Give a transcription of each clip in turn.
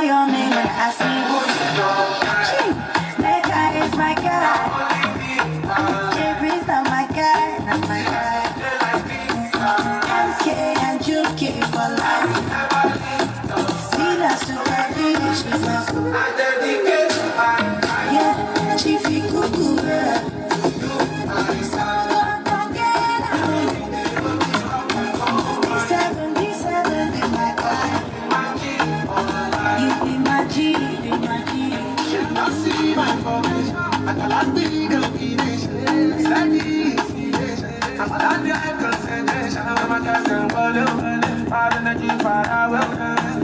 your name when I see you. That guy is my guy. Jerry's not my guy, not my guy. MK and UK for life. Sila super rich, she's my super. Yeah, Chief Ikuku. D7, be my guy. You be my G, you be my G.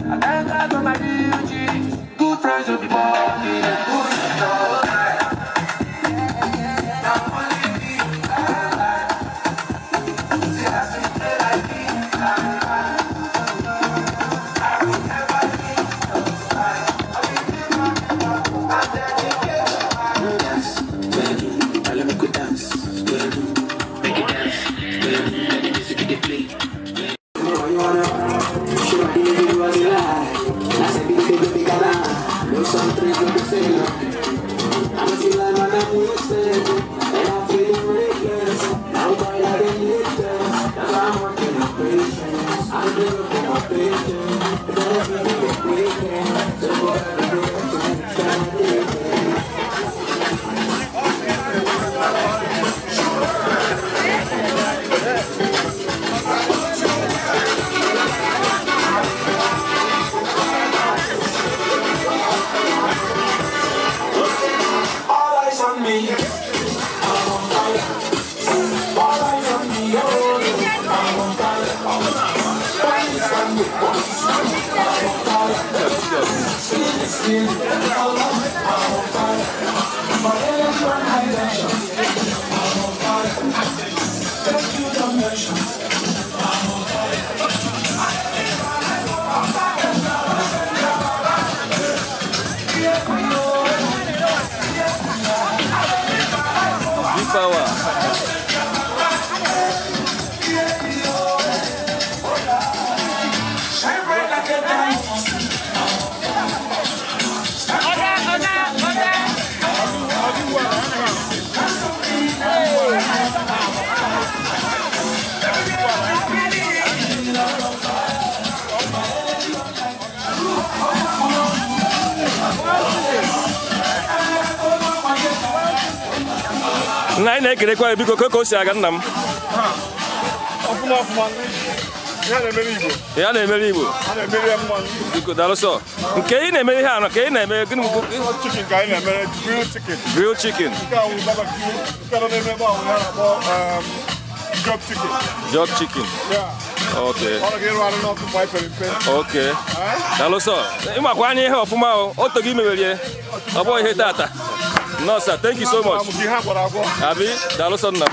I thank God for my beauty. Good friends will be born. All eyes on me. I'm on fire. All eyes on me. Oh, I'm on fire. Police on me. I'm on fire. Skin is skin. I'm on fire. My energy on high tension. I'm on fire. Thank you, don't mention. I'm on fire. Big power. Shine bright like a diamond. Nna anyị na-ekelekwa ya, biko, ka o si aga, nna m? Ọfụma ọfụma. Ihe a na-emere Igbo. Ya na-emere Igbo. A na-emere ya mmanụ. Biko, daalụ sọ. Nke ị na-eme ihe a nọ ka ị na-eme gịnị? Chicken ka anyị na-emere, grilled chicken. Grilled chicken. Nke a wụ barbecue. Nke nọ n'ime ebe ahụ ya na-akpọ jerk chicken. Jerk chicken. Yeah. Okay. Ọ ga-ịrụ arụ n'ọkụ mgbe anyị pere mpe. Okay. Daalụ sọ. Ịmakwa anya ihe ọfụma o. O togo imewerie. Ọ bụghị ihe tata. No sir, thank you so much. Amụ ka ihe a gwara agwọ. Abi, daalụ sọ, nna m.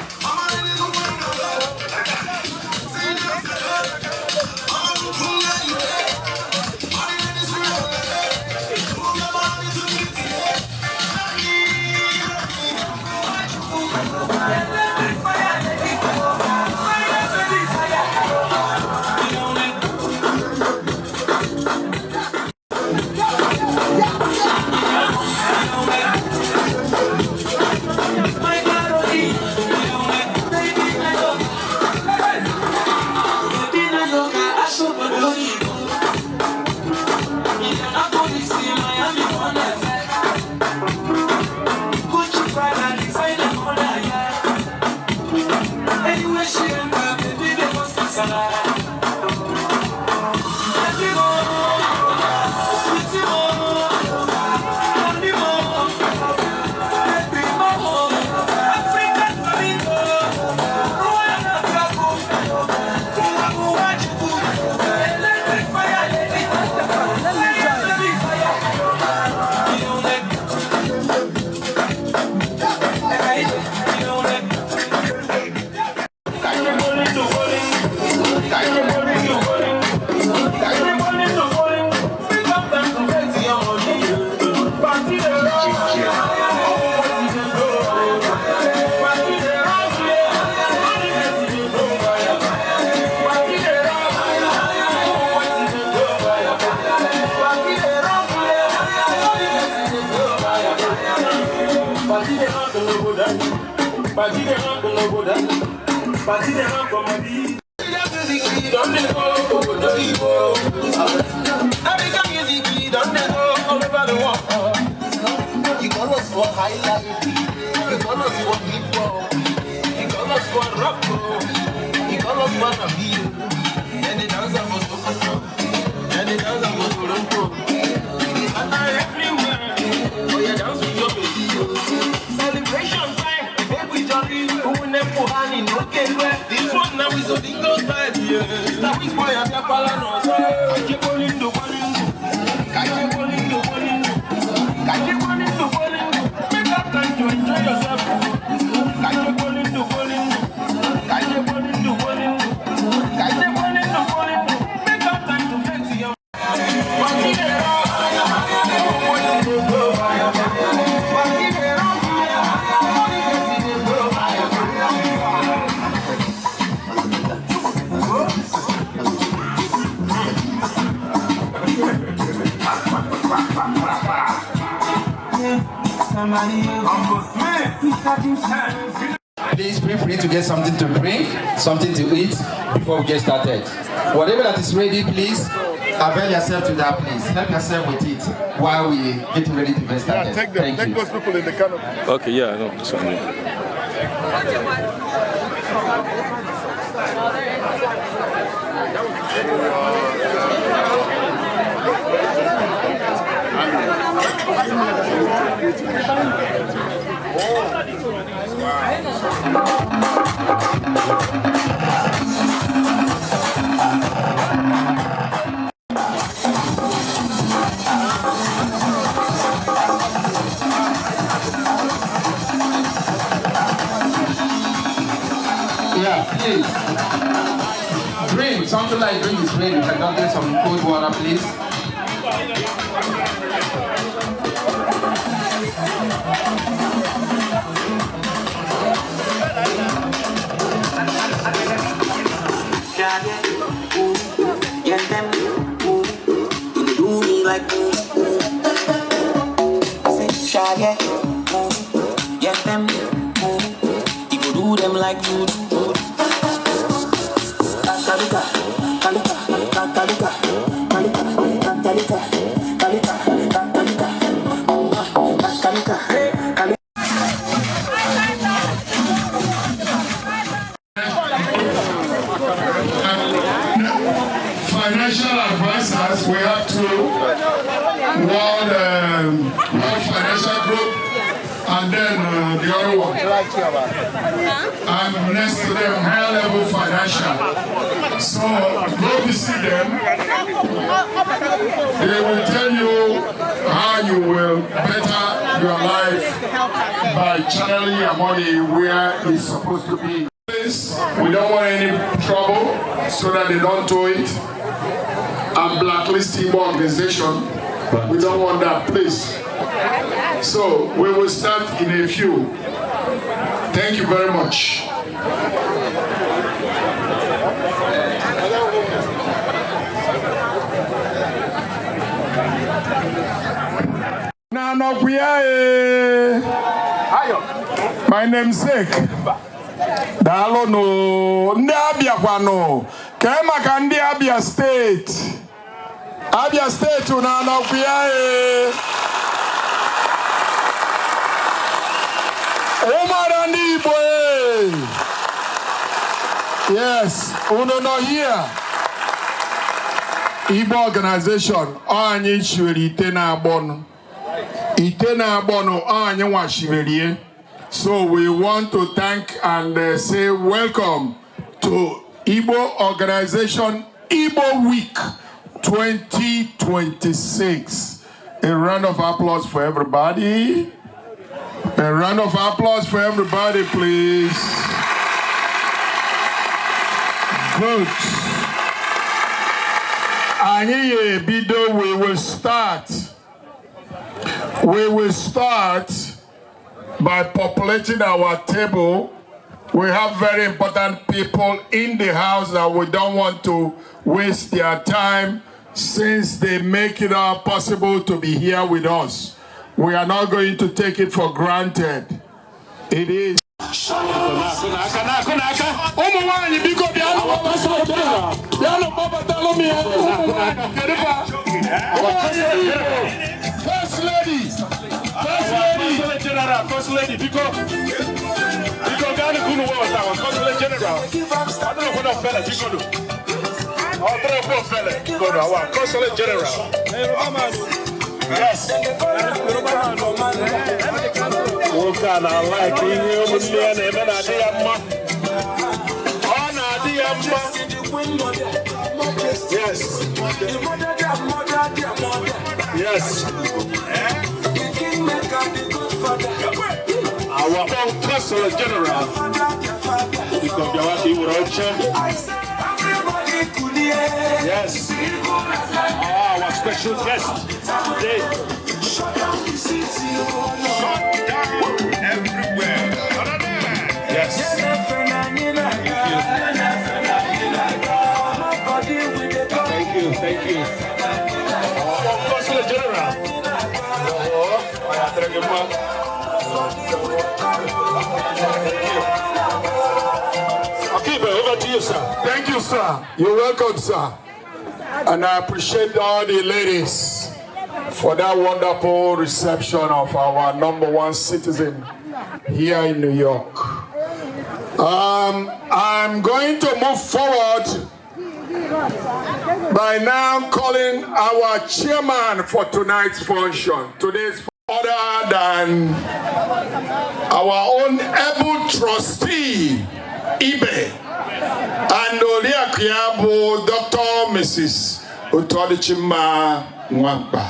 Dey hot n'obodo anyị. Party dey hot n'obodo anyị. Party dey hot for my beat. Don dey go obodo oyibo. African music don dey go all over the world. You call us for high life, you call us for hip hop, you call us for rock, you call us for R&B, and the dancer for Sokoto, and the dancer for Toronto. Matter everywhere. Oh yeah, dance with your baby. Celebration time, make we jolly. Ụmụnne Puhani n'oke iwe. This one now is Odingo style, yeah. Mr. Wiz boy abịakwala n'ọzọ. Kaje kpoli ndụ kpoli ndụ. Kaje kpoli ndụ kpoli ndụ. Kaje kpoli ndụ kpoli ndụ. Make up time to enjoy yourself. Kaje kpoli ndụ kpoli ndụ. Kaje kpoli ndụ kpoli ndụ. Kaje kpoli ndụ kpoli ndụ. Make up time to flex your. Party dey rock. Money dey go. Party dey rock, money dey go. Uncle Smith. Please feel free to get something to drink, something to eat before we get started. Whatever that is ready, please avail yourself to that, please. Help yourself with it while we getting ready to get Yeah, started. take them. Thank Take you. those people in the canopy. Okay, yeah, no, this one. Yeah. Yeah, please. Drink, something like drink is ready. You can just get some cold water, please. Yeah, them, ooh, you dey do me like ooh, ooh. Say, Shaggy, ooh, yeah, them, ooh, you go do them like you do. Kakalika, kalika, kakalika, kalika, kakalika, kalika, kakalika, kakalika, kalika. Financial advisors, we have two. World Financial Group, and then the other one. And next to them, Higher Level Financial. So go visit them. They will tell you how you will better your life by channeling your money where it's supposed to be. Please, we don't want any trouble so that they don't do it and blacklist Igbo organization. We don't want that, please. So we will start in a few. Thank you very much. Na-anọkwa ee. My namesake. Daalụnụ ndị Abịa kwanụ. Kee maka ndị Abia State. Abia State unu anọkwa ya ee. Ụmụada ndị Igbo ee. Yes, unu nọ here. Igbo organization, ọ anyị chiwere ite na-agbọnụ. Ite na-agbọnụ, ọ anyị nwachiwerie. So we want to thank and say welcome to Igbo Organization Igbo Week 2026. A round of applause for everybody. A round of applause for everybody, please. Good. Anyị ebido, we will start. We will start by populating our table. We have very important people in the house that we don't want to waste their time since they make it all possible to be here with us. We are not going to take it for granted. It is. Na-akụ n'aka, na-akụ n'aka. Ụmụ nwanyị, biko bịanụ, bịanụ kpọbatalụ m ya. Ụmụ nwanyị, kedu fa? Ụmụ nwanyị Igbo. First lady. First lady. Consulate General, Consulate, biko. Biko, gaa nụ unu webata our Consulate General. Ọ dịrọkwa na ofele, biko nụ. Ọ dịrọkwa ofele, biko nụ, our Consulate General. Yes. Nwoke a na-alike ihe ụmụnne ya na-eme, na-adị ya mma. Ọ na-adị ya mma. Yes. Our own Consulate General. Biko, bịawa ka ị were oche. Yes. Ah, our special guest today. Shut down everywhere. Yes. Thank you, thank you. Our own Consulate General. Oh, I thank you, man. Thank you. Akibe, over to you, sir. Thank you, sir. You're welcome, sir. And I appreciate all the ladies for that wonderful reception of our number one citizen here in New York. I'm going to move forward by now calling our chairman for tonight's function. Today's other than our own able trustee, Ibe, and Oriakụ ya bụ Dr. Mrs. Utodichima Nwamba.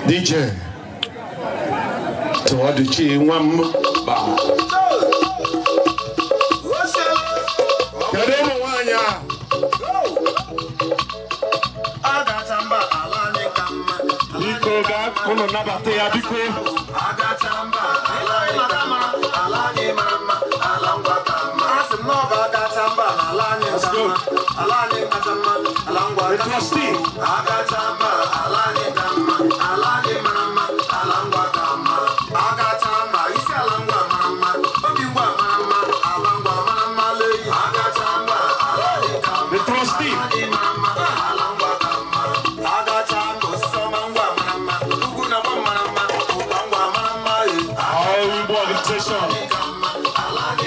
DJ. Tọọdịchi Nwamba. Kedu ụmụ nwaanyị a? Biko, gaa unu nabata ya, biko. Ala anyị mara mma, ala Ngwa ka mma. Asị m na ọ bụ Agacha mba na ala anyị Let's ka go. mma. Ala anyị kacha mma, ala Ngwa The kacha mma. trustee. Agacha mba, ala anyị ka mma. Ala anyị mara mma, ala Ngwa ka mma. Agacha mba, isi ala Ngwa mara mma. Obi Ngwa mara mma, ala Ngwa mara mma leyi. Agacha mba, ala anyị ka mma. The trustee. Ala anyị mara mma, ala Ngwa ka mma. Agacha mba, osisi ọma Ngwa mara mma. Ugwu na gbam mara mma, ụkwa Ngwa mara mma ye. Our Igbo organization.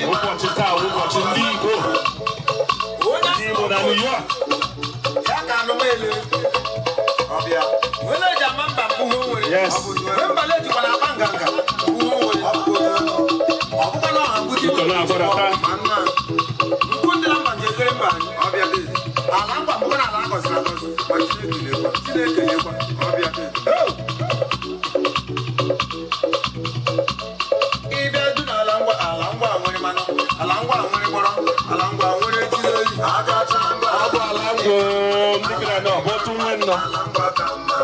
Ụbọchị taa bụ ụbọchị ndị Igbo. Ndị Igbo na New York. Ya ka anụ ele ọbịa onye eji ama mba mbụ ha o nwere. Yes. Mba ejikwa na akpa nganga mbụ ha o nwere. Ọ bụkwa na ọha mgbuchi. Biko, na-agbadata. Ma nna nkwu ndị na mba ji ekere mba anyị ọbịa dị ala Ngwa mbụkwa na ala agọziri agọzi ma Chineke lekwa, Chineke lekwa ọbịa dị. Ịbịa du n'ala Ngwa, ala Ngwa nwere mmanụ, ala Ngwa nwere gbọrọ, ala Ngwa nwere jiri oyi. Agacha mba. Ọ bụ ala Ngwa ndị gara na ọbụ otu nwe nnọ. Ala Ngwa ka mma.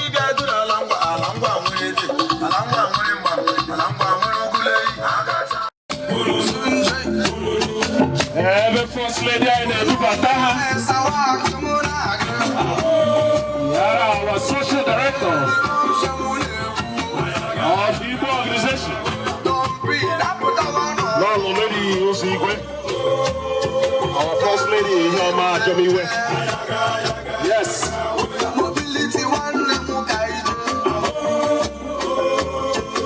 Ịbịa du n'ala Ngwa, ala Ngwa nwere ede, ala Ngwa nwere mgba, ala Ngwa nwere oguleyi. Agacha. Ebe First Lady anyị na-edubata ha. Yara our social director of the Igbo organization. Lọlọ Lady Ụzọ Igwe. Our First Lady Iheọma Ajomiwe. Yes. Mobility nwanne m ka ije.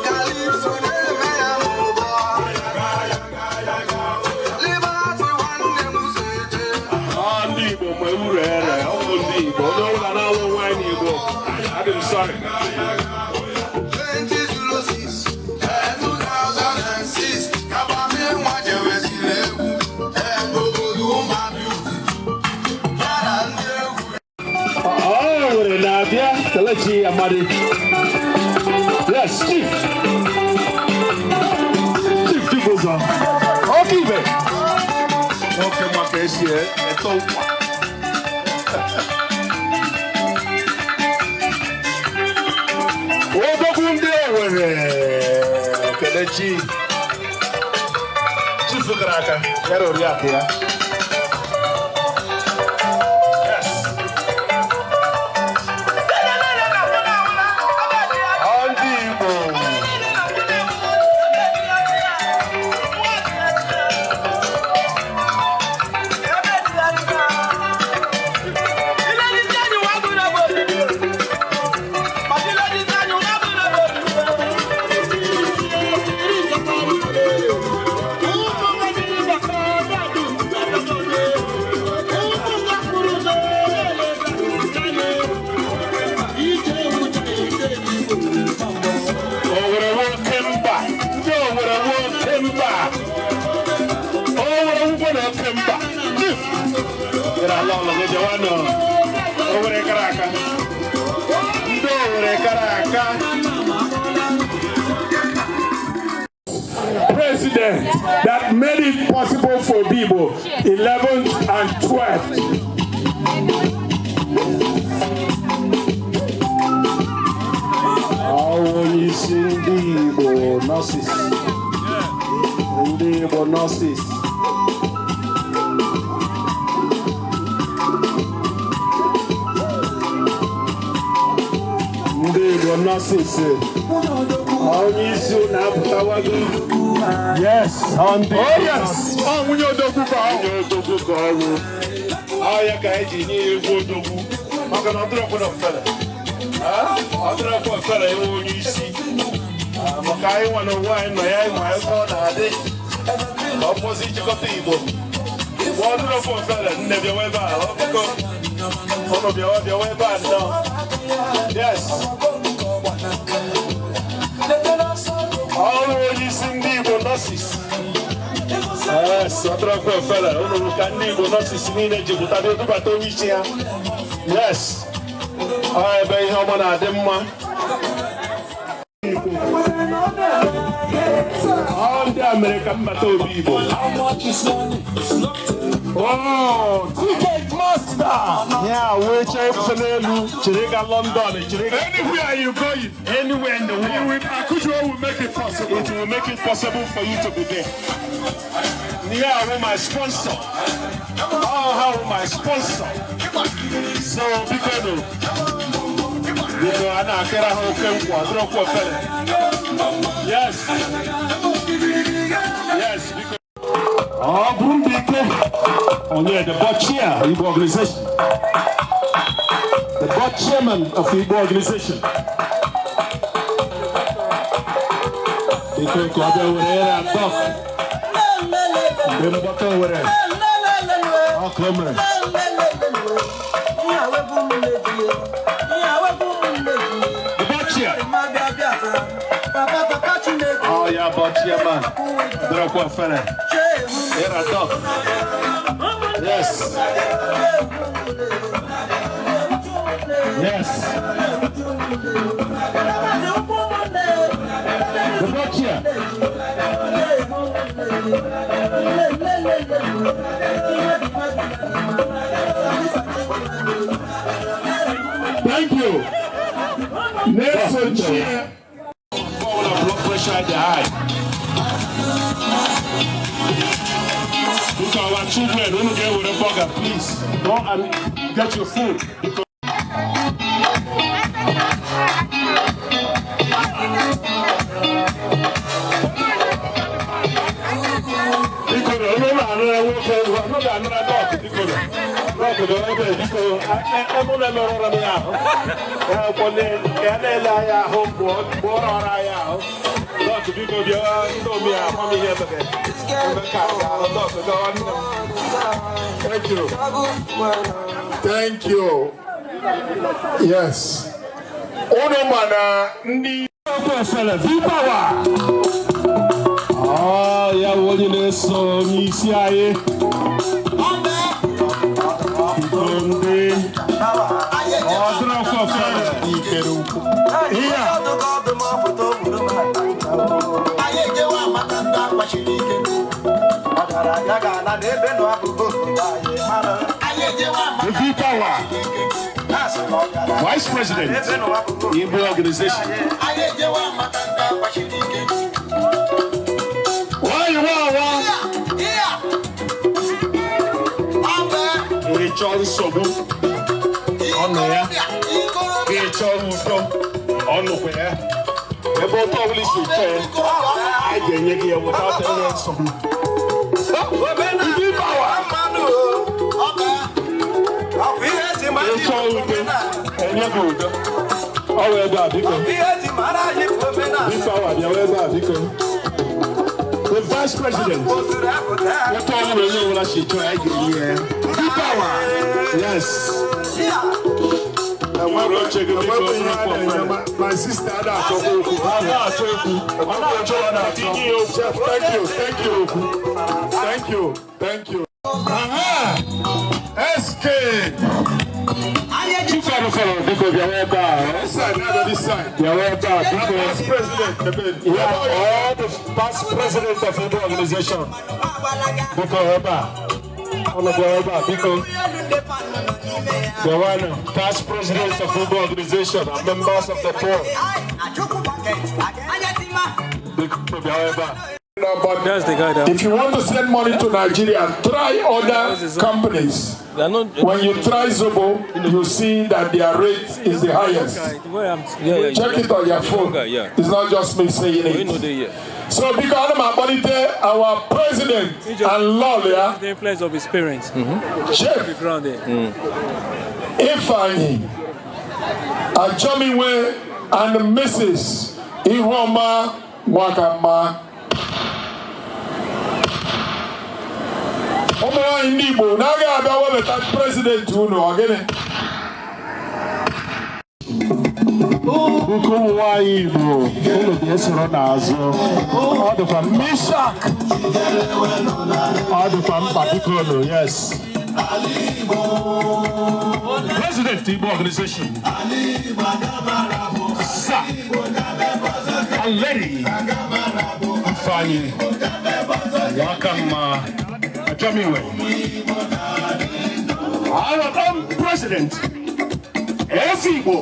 Calypso na-eme ya n'ụbọ. Liberty nwanne m so eje. Ọ ndị Igbo ma uru ere, ọ bụ ndị Igbo. Onye ọbụla na-alụ nwaanyị n'Igbo, adị m sorry. 2006, 2006, Kabami nwa jeweziri egwu, obodo ụmụ beauty, ya na ndị egwu. Ọ nwere na-abịa Kelechi Amadi. Yes, Chief. Chief Chibuzo. Ọkaibe. Nwoke ma ka esi eto nkwa. Odogwu ndị Owere. Kelechi. Chief gara aka, ya na oriakụ ya. Yes. Ọ ndị Igbo. Ala ọlọ gị bịawa nọ. Owere kara aka. Ndị Owere kara aka. President that made it possible for Obigbo 11th and 12th. Onye isi ndị Igbo nurses. Ndị Igbo nurses. Ndị Igbo nurses. Onye isi unu apụtawago. Yes, on the Oh yes, ọ nwunye odogwu ka ọ. Nwunye odogwu ka ọ bụ. Ọ ya ka eji nye ya egwu odogwu. Maka na ọ dịrọkwa na ofele. Ọ dịrọkwa ofele ịwụ onye isi. Maka anyị nwa na onwe anyị nọ ya ịma ebe ọ na-adị. Ọ bụzi ịchịkọta Igbo. Mgbe ọ dịrọkwa ofele, nne bịawa ebe a. Ọ biko, ụnụ bịawa bịawa ebe a nnọọ. Yes. Ọrụ onye isi ndị Igbo nurses. Yes, ọ dịrọkwa ofele. Ụnụ ka ndị Igbo nurses niile ji pụta bịa dubata onye isi ha. Yes. Ọ ebe ihe ọma na-adị mma. Ọ ndị a mere ka mbata Obigbo. Oh, ticket master! Yeah, wee chee ekwusa n'elu, chere ga London, chere ga Anywhere you going, anywhere in the world. Akujo will make it possible. It will make it possible for you to be there. Yeah, wụ my sponsor. Oh, how my sponsor. So, biko nụ. Biko, a na-akịra ha oke nkwa, dịrọkwa ofele. Yes. Yes, biko. Ọ bụrụ Mbike, onye the board chair, Igbo organization. The board chairman of Igbo organization. Biko ka ọ bịa were ya dọk. Mgbe mgbakọ were, ọ ka o mere. The board chair. Oh yeah, board chairman. Dịrọkwa ofele. Era dọk. Yes. Yes. The board chair. Thank you. Nelson Chair. Blood pressure dị high. Look, our children, unu ga-ewere burger, please. Go and get your food. Because Biko na onye na-anụra nwoke, onye na-anụra dọk, biko na. Dọk nọ ebe, biko, ebe na-emerụra m ya ahụ. Ya kwọ ya na-ele anya ahụ mgbe ọ rọrọ anya ahụ. Dọk, biko bịa ndị omi amamihe emege. Ebe ka a ga-ahụ dọk gawa nne m. Thank you. Thank you. Yes. Unu ma na ndị Ofele, V-Power. Ah, ya bụ onye na-eso onye isi anyị. Biko ndị ọ dịrọkwa ofele. Ihe a Anyị ejewa maka ndị agbachiri ike. Ọgaranya ga-ala n'ebe nọ akụkụ obodo anyị mara. Anyị ejewa maka V-Power, ha sị na ọgaranya Vice President, n'ebe nọ akụkụ Igbo Organization. Anyị ejewa maka ndị agbachiri ike. Nwanyị nwa awa. Iya! Ọbẹ! Ị chọọ nsogbu, ọ nọ ya. Ikorobịa! Ị chọọ udo, ọ nọkwa ya. Ebe ọtọ ọbụla isi chọọ ya, anyị ga-enye gị ya without any nsogbu. V-Power. Mmanụ o! Ọbẹ! Ọ bụ ihe eji mara Ị chọọ udo, enye gị udo. Ọ wụ ebe a biko. Ihe eji mara anyị bụ omenala. V-Power bịawa ebe a biko. The Vice President. Ozuru apụta. Otu ọbụla onye ọbụla si chọọ ya, anyị ga-enye ya. V-Power. Yes. Iya! Were oche gị biko, enwebụ ihe a bụrụkwa na-enye ofele. my sister ada achọkwa okwu. Ọ na-achọ okwu. Ọ na-achọ ọ na-achọ. Chef, thank you, thank you. Thank you, thank you. Aha! SK. Chief biko, bịawa ebe a. This side, now this side. Bịawa ebe a, biko. Past president, ebe. Yeah, all the past presidents of Igbo organization. Biko, ebe a. Ụnụ bịawa ebe a, biko. Bịawa nụ. Past presidents of Igbo organization and members of the board. Biko, bịawa ebe a. But That's the guy that. If you want to send money to Nigeria, try other companies. They are not. When you try Zobo, you see that their rate is the highest. Yeah. Check it on your phone. Guy, yeah. It's not just me saying We know it. the yeah. So because I'm akpọlite our president and lawyer, The influence of his parents. Chief The ground there. Ifeanyi Ajomiwe and Mrs. Ihuoma Nwakama. Ụmụ nwanyị ndị Igbo na-agaghị abịa webata president unu, ọ gịnị? Biko, ụmụ nwanyị Igbo, unu ga-esoro n'azụ. Ọ dịkwa Mishak. Ọ dịkwa mkpa, biko nụ, yes. President Igbo Organization. Sir and Lady Ifeanyi Nwakama Ajomiwe. Our own president, Eze Igbo,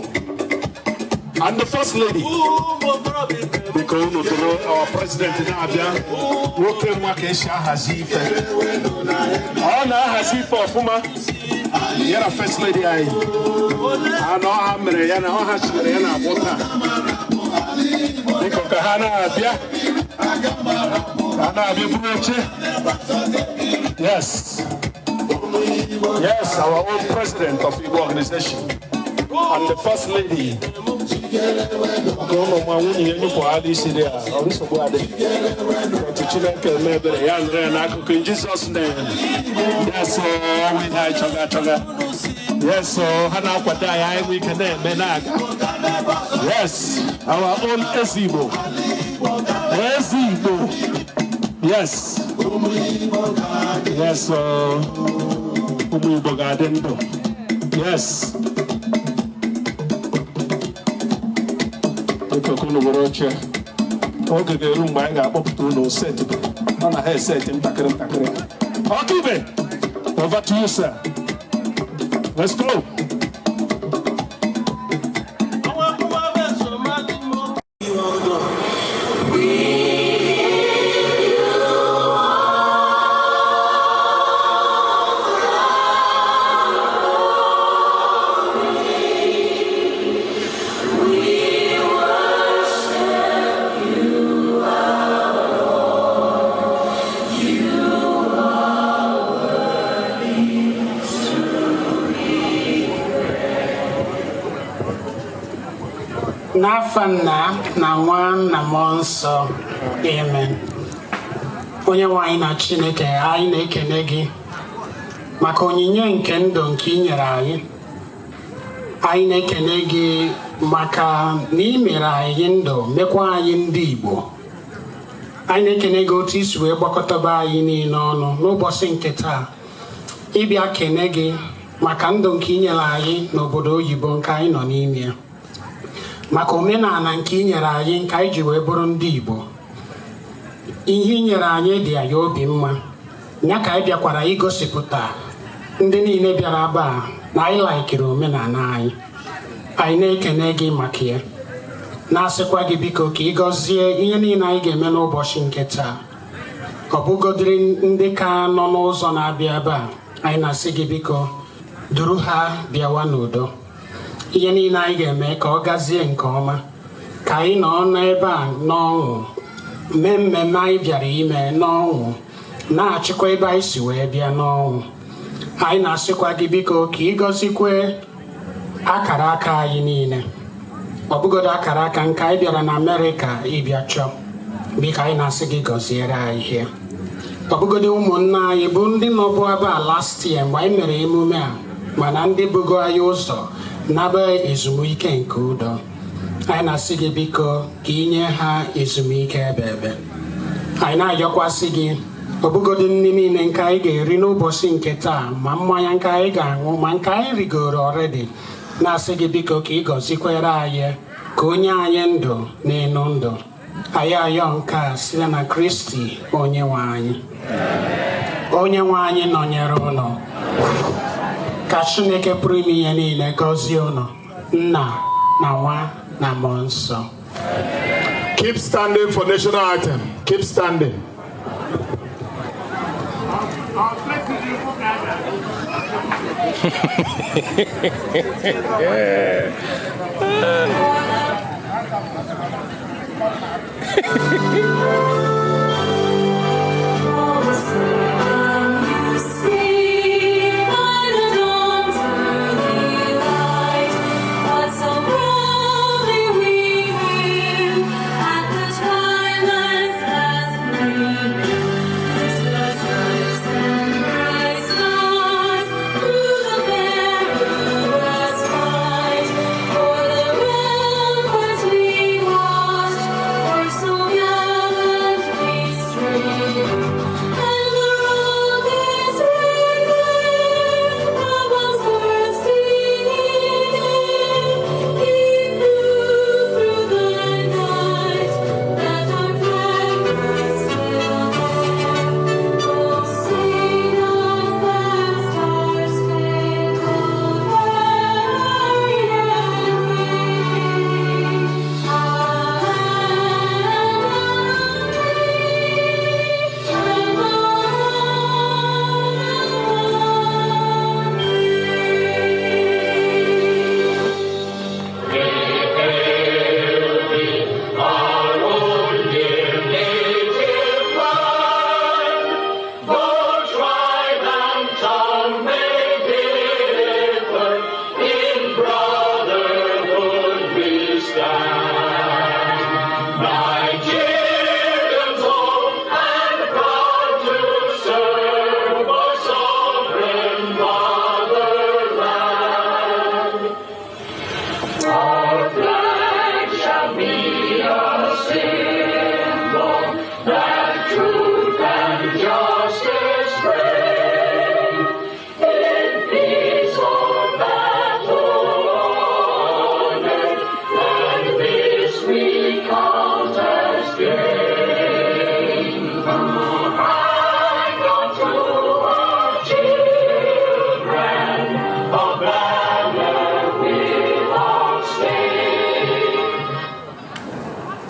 and the First Lady. Biko, unu duru our president na-abịa. Nwoke nwa ka esi ahazi ife. Ọ na-ahazi ife ọfụma. Ya na First Lady anyị. Anọ ha mere ya na ọ ha chinyere ya na agbụ taa. Biko, ka ha na-abịa. Ka ha na-abịa buru oche. Yes. Yes, our own president of Igbo organization and the First Lady. Ka ụmụ nwa nwunye ya nyụpụghala isi dị ya, ọ nsogbu adị. Otu Chineke eme ebere ya nọrọ ya n'akụkụ in Jesus' name. Yes, oh, ihe anyị chọga achọga. Yes, oh, ha na-akwado anyị, anyị nwee ike na-eme na-aga. Yes, our own Eze Igbo. Eze Igbo. Yes. Yes, oh, ụmụ Igbo ga-adị ndụ. Yes. Biko, ka unu were oche. Oge ga-eru mgbe anyị ga-akpọpụta unu setịpụ. Ọ na ha eseti ntakịrị ntakịrị. Ọkaibe, over to you, sir. Let's go. N'afa Nna na Nwa na Mmụọ Nsọ, amen. Onye nwe anyị na Chineke anyị, na-ekene gị maka onyinye nke ndụ nke ị nyere anyị. Anyị na-ekene gị maka na ị mere anyị ndụ, mekwa anyị ndị Igbo. Anyị na-ekene gị otu isi wee gbakọtaba anyị niile ọnụ n'ụbọchị nke taa ịbịa kene gị maka ndụ nke ị nyere anyị n'obodo oyibo nke anyị nọ n'ime ya, maka omenala nke ị nyere anyị nke anyị ji wee bụrụ ndị Igbo. Ihe ị nyere anyị dị anyị obi mma, ya ka anyị bịakwara igosipụta ndị niile bịara ebe a na anyị laikiri omenala anyị. Anyị na-ekene gị maka ya, na-asịkwa gị biko ka ị gọzie ihe niile anyị ga-eme n'ụbọchị nke taa. Ọ bụgodiri ndị ka nọ n'ụzọ na-abịa ebe a, anyị na-asị gị biko duru ha bịawa n'udo. Ihe niile anyị ga-eme ka ọ gazie nke ọma, ka anyị nọ n'ebe a n'ọṅụ, mee mmemme anyị bịara ime n'ọṅụ, na-achịkwa ebe anyị si wee bịa n'ọṅụ. Anyị na-asịkwa gị biko ka ị gọzikwe akara aka anyị niile, ọ bụgodo akara aka nke anyị bịara na Amerịka ịbịa chọọ. Biko, anyị na-asị gị gọziere anyị ihe. Ọ bụgodo ụmụnne anyị bụ ndị nọbụ ebe a last year mgbe anyị mere emume a, mana ndị bugo anyị ụzọ naba ezumike nke udo, anyị na-asị gị biko ka ị nye ha ezumike ebe ebe. Anyị na-ayọkwasị gị Ọbụgodị nri niile nke anyị ga-eri n'ụbọchị nke taa, ma mmanya nke anyị ga-aṅụ, ma nke anyị rigoro already, na-asị gị biko ka ị gọzikwere anyị, ka onye anyị ndụ n'elu ndụ. Anyị ayọ nke a site na Kristi onye nwe anyị. Onye nwe anyị nọnyere ụnụ. Ka Chineke pụrụ ime ihe niile gọzie ụnụ, Nna na Nwa na Mmụọ Nsọ. Keep standing for national anthem. Keep standing.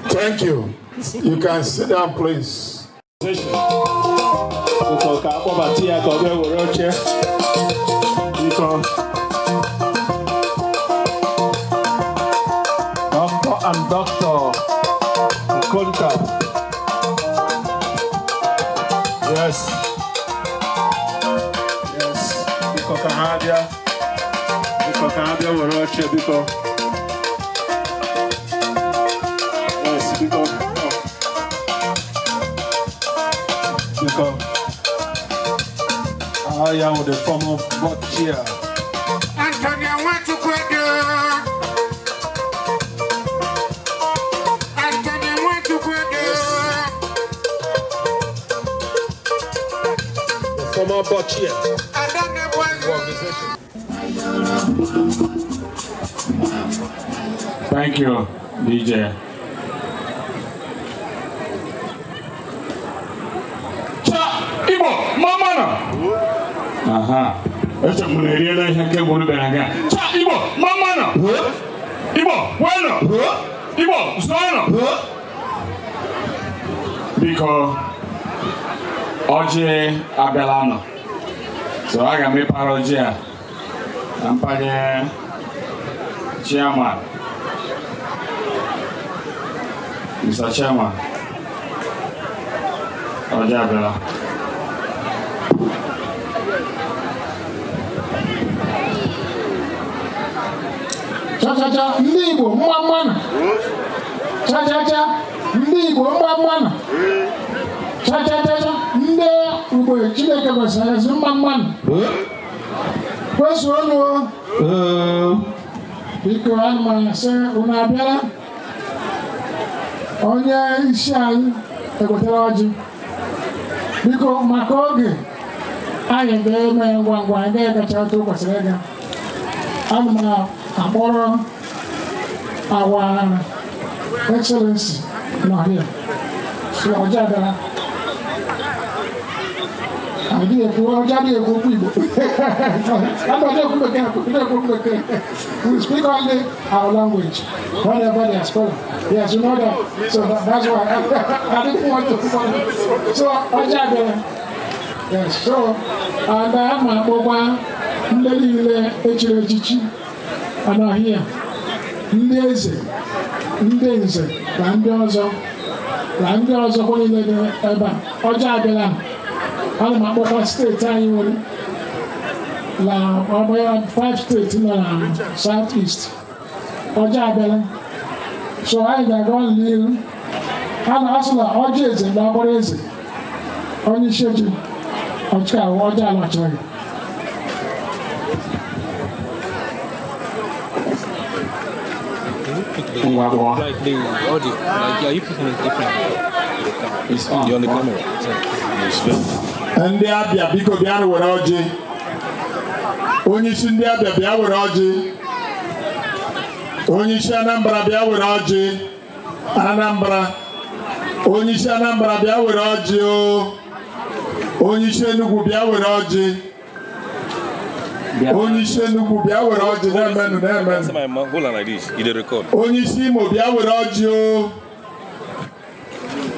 Thank you. You can sit down, please. Biko ka akpọbata ya ka ọ bịa were oche. Biko. Doctor and Doctor Okonta. Yes. Yes. Biko ka ha bịa. Biko ka ha bịa were oche, biko. Yes, biko. Biko. I am the former board chair. Anthony Nwachukwu. Anthony Nwachukwu. The former board chair. Organization. Thank you, DJ. Cha Igbo mama nọ. Aha. Eche m na eriela ihe nke gburu bịara nga. Cha Igbo mama nọ. Igbo kwenu. Igbo zụọnụ. Biko, ọjị abịala nọ. So aga m ịpara ọjị a na mpanye chairman. Mr. Chairman, ọjị abịala. Cha-cha-cha, ndị Igbo mma mmanụ. Cha-cha-cha, ndị Igbo mma mmanụ. Cha-cha-cha, ndị Igbo Chineke gọziri agọzi mma mmanụ. Kwezuonụ o. Biko ana m asị unu abịala. Onye isi anyị ewetara ọjị. Biko, maka oge anyị ga-eme ngwa ngwa, anyị ga-agacha otu o kwesịrị ịga. Ana m akpọrọ our Excellency nọ here. So ọjọ abịara. Adịghị ekwu ọjọ, adịghị ekwu okwu Igbo. Adịghị ekwu bekee, adịghị ekwu bekee. We speak only our language whenever they are spoken. Yes, you know that. So that's why I didn't want to. So ọjọ abịara. Yes, so and ama akpọkwa ndị niile echiri echichi anọghị ya, ndị eze, ndị nze na ndị ọzọ na ndị ọzọkwa niile dị ebe a. Ọjọọ abịala. Ana m akpọkwa steeti anyị nwere na ọgbara five steeti nọ na South East. Ọjọọ abịala, so anyị ga-aga n'ihu. A na-asụ na ọjọọ eze na ọgbara eze onye isi oche ọchịka ahụ ọjọọ alọchara gị. Ngwa kpọọ. Like the audio, like, are you picking it different? It's on. You're on the camera. Ndị Abịa, biko bịa were ọjị. Onye isi ndị Abịa, bịa were ọjị. Onye isi Anambra, bịa were ọjị. Anambra, onye isi Anambra, bịa were ọjị o. Onye isi Enugu, bịa were ọjị. Onye isi Enugu, bịa were ọjị. Na-emenụ, na-emenụ. Say my mouth, hold on like this. You dey record. Onye isi Imo, bịa were ọjị o.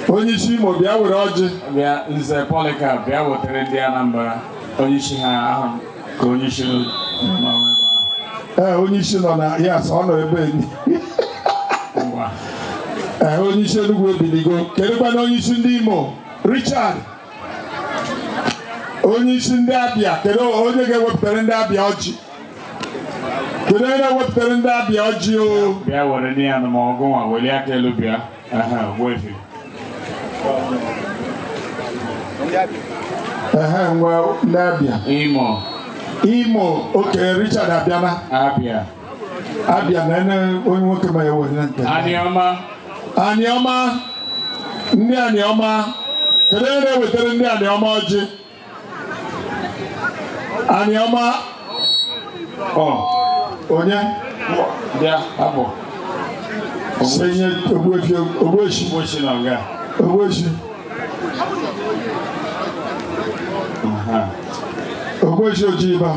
Onye isi Imo, bịa were ọjị. Bịa, Nze Polycarp, bịa wetere ndị Anambra onye isi ha ahụ ka onye isi nọ ebe ahụ. Ee, onye isi nọ na, yes, ọ nọ ebe enyi. Ngwa. Ee, onye isi Enugu ebiligo. Kedụkwana onye isi ndị Imo? Richard, onye isi ndị Abịa, kedu onye ga-ewepụtara ndị Abịa ọjị? Kedu onye na-ewepụtara ndị Abịa ọjị o? Bịa were ndị ya ma ọgụ nwa welie aka elu bịa. Aha, Ogbuefi. Ehe, ngwa, ndị Abịa. Imo. Imo, oke Richard abịala. Abịa. Abịa na ene onye nwoke ma ewe na nke. Aniọma. Aniọma, ndị Aniọma, kedu onye na-ewetara ndị Aniọma ọjị? Aniọma. Ọ. Onye? Bịa, hapụ. Senye Ogbuefi, Ogbueshi. Ogbueshi nọ nga. Ogbueshi. Aha. Ogbueshi Ojiba.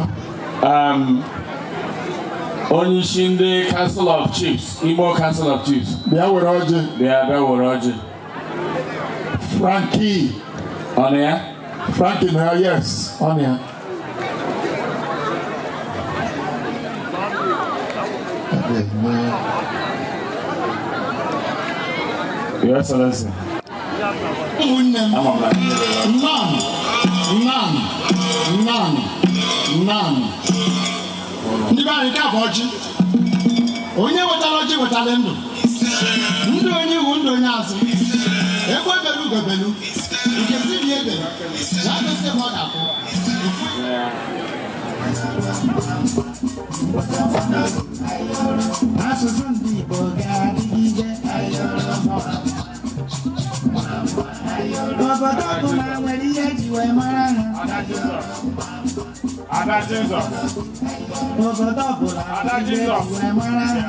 Onye isi ndị Council of Chiefs, Imo Council of Chiefs. Bịa were ọjị. Bịa, bịa were ọjị. Frankie. Ọ na ya? Frankie na ya, yes, ọ na ya. Your Excellency. Ụmụnne m, Ama m na nnọọ, nnọọ, nnọọ, nnọọ. Ndị be anyị, ka bụ ọjị. Onye wetara ọjị wetara ndụ. Ndụ onye iwu, ndụ onye azụ. Egwu ebelu, ugo belu. Nke si bi ebe ya gosi ebe ọ ga-akwụ. Asụsụ ndị Igbo ga-adịgide. Obodo ọbụla nwere ihe eji wee mara ha. Ada Jizọs. Obodo ọbụla Ada nwere ihe eji Jizọs. wee mara ha.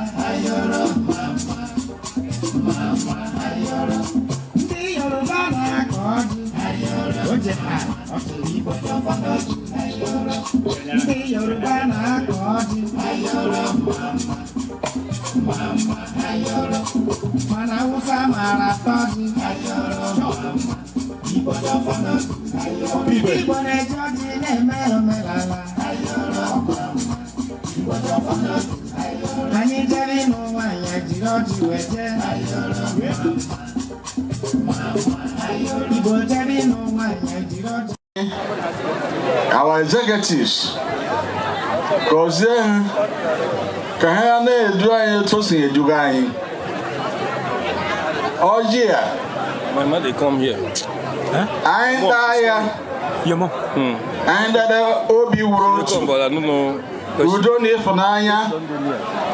Ndị Yoruba na-akọ ọjị. Oje ha, ọ sịrị Igbo. Ndị Yoruba na-akọ ọjị. Mana Hausa mara atọ ọjị. Igbo na-eji ọjị na-eme omenala. Anyị jere ịnụ nwaanyị, ejiri ọjị wee jee. Igbo jere ịnụ nwaanyị, ejiri ọjị. Our executives, gọzie ha ka ha na-edu anyị otu o si eduga anyị. Ọjị a My mother dey come here. anyị taa ya, anyị dada obi wuru otu Come, but I don't know. udo na ịfụnanya,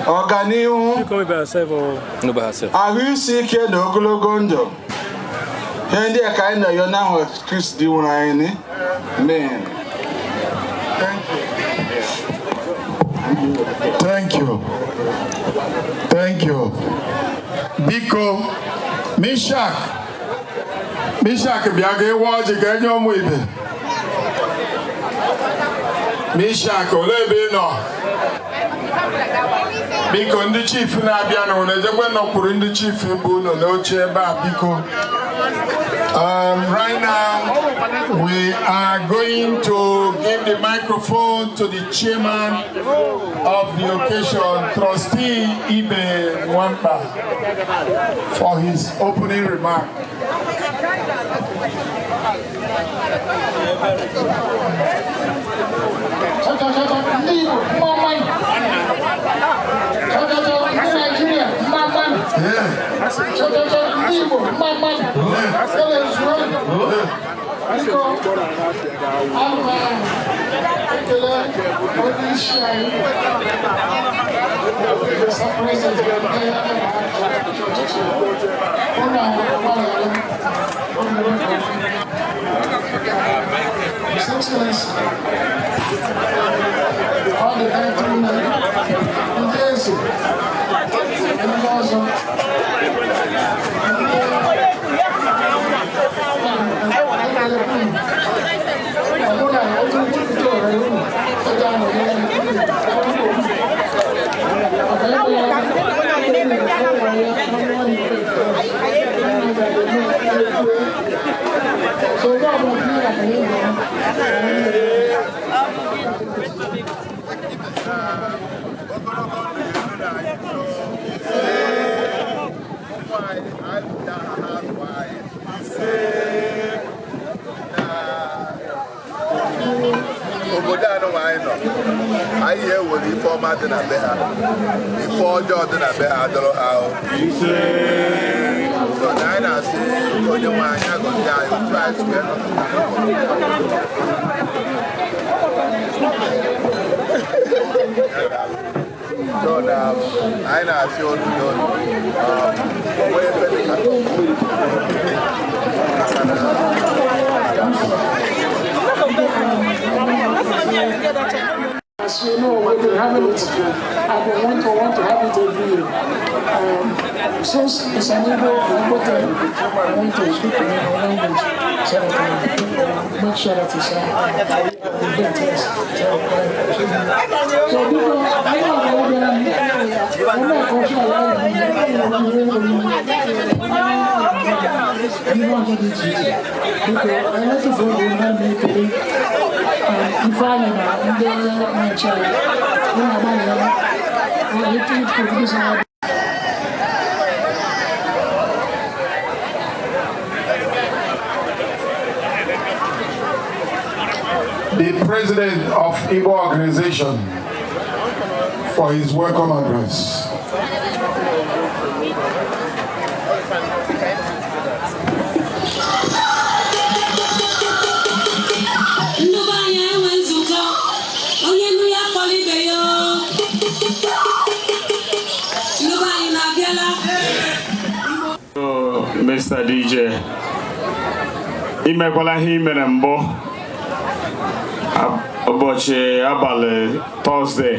ọganihu, No, by herself. ahụ isi ike na ogologo ndụ. Ihe ndị a ka anyị na-ayọ n'aha Kristi dị nwere anyị ni. Amen. Thank you. Thank you. Biko, Mishak. Mishak bịa ga ịwa ọjị ka enye ụmụ ibe. Mishak, olee ebe ị nọ? Biko, ndị chief na-abịa na unu ejekwe nọkwuru ndị chief bụ unu n'oche ebe a, biko. Right now, we are going to give the microphone to the chairman of the occasion, Trustee Ibe Nwamba, for his opening remark. Ndị Igbo, mma mma nụ. Cha cha cha, ndị Naijiria, mma mma nụ. Cha cha cha, ndị Igbo, mma mma nụ. Ele zuo. Biko, ana m ekele onye isi anyị, Mr. President, nke ya na-achị ọchịchị. Unu agbalịala unu. His Excellency, all the gentlemen, ndị eze, ndị ọzọ, ndị ekele unu. Ọbụna otu nkwupụta ohere unu, ọ ga-anọnyere unu. Maka ebe ya, so onye ọbụla tinye ya ka ihe. Obodo a nụnwa anyị nọ, anyị ewere ife ọma dị na be ha, ife ọjọọ dị na be ha dọrọ ha ahụ. So na anyị na-asị onye nwe anyị agọzi anyị otu anyị si wee nọkọta. So na anyị na-asị olu n'olu onwe ebe dị ka maka na. As you know, we've been having it, and we want to have it every year. Since it's an Igbo thing, I want to speak in our language so that we make sure that it's event is. So, because I know I'm not cultural, biko, anyị tụfuo oge na na-ekele Ifeanyị na ndị na-eche anyị. Unu agbalịala etu producer ya. The president of Igbo organization for his welcome address. Ndị be anyị enwe nzukọ, onye nụ ya kpọrọ ibe ya oo. Ndị be anyị na-abịala. Mr. DJ, imekwala ihe i mere mbụ ụbọchị abalị Thursday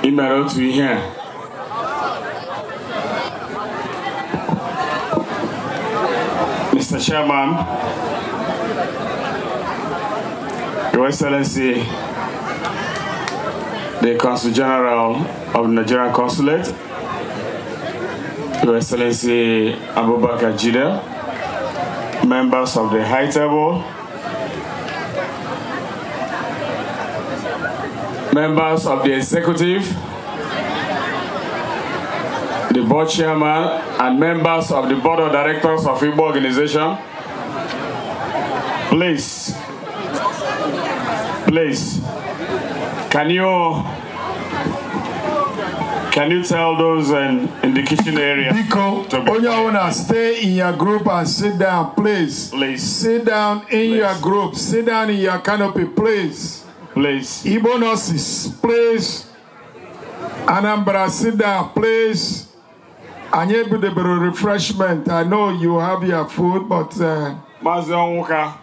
i mere otu ihe a. Mr. Chairman, Your Excellency, the Consul General of the Nigerian Consulate, Your Excellency Abubakar Jida, members of the High Table, members of the Executive, the Board Chairman, and members of the Board of Directors of Igbo Organization, please, please, can you tell those in the kitchen area? Biko, onye ọbụla stay in your group and sit down, please. Please. Sit down in your group. Sit down in your canopy, please. Please. Igbo nurses, please. Anambra, sit down, please. Anyị ebidobere refreshment. I know you have your food, but Maazị Onwuka,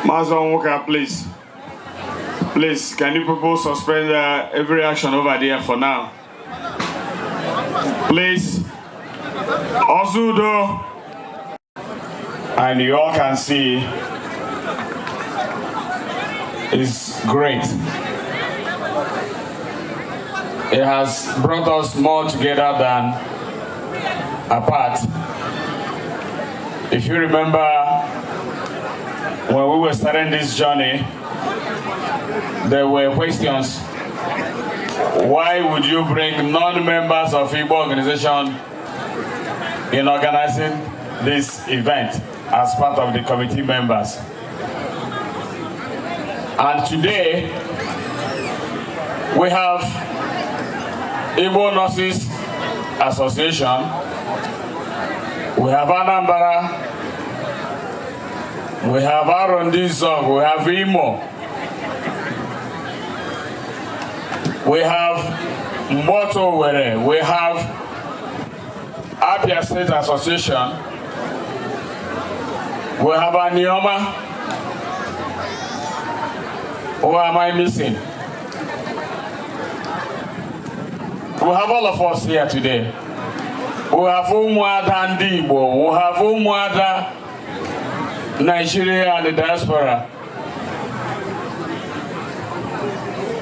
Maazị Onwuka, please. Please, can you people suspend every action over there for now? Please. Ozudo. And you all can see is great. It has brought us more together than apart. If you remember, when we were starting this journey, there were questions. Why would you bring non-members of Igbo organization in organizing this event as part of the committee members? And today, we have Igbo Nurses Association, we have Anambra, we have Arondizuogu, we have Imo, we have Mboto Were, we have Abia State Association, we have Anioma. Who am I missing? We have all of us here today. We have Umuada Ndi Igbo, we have Umuada Nigeria and the diaspora,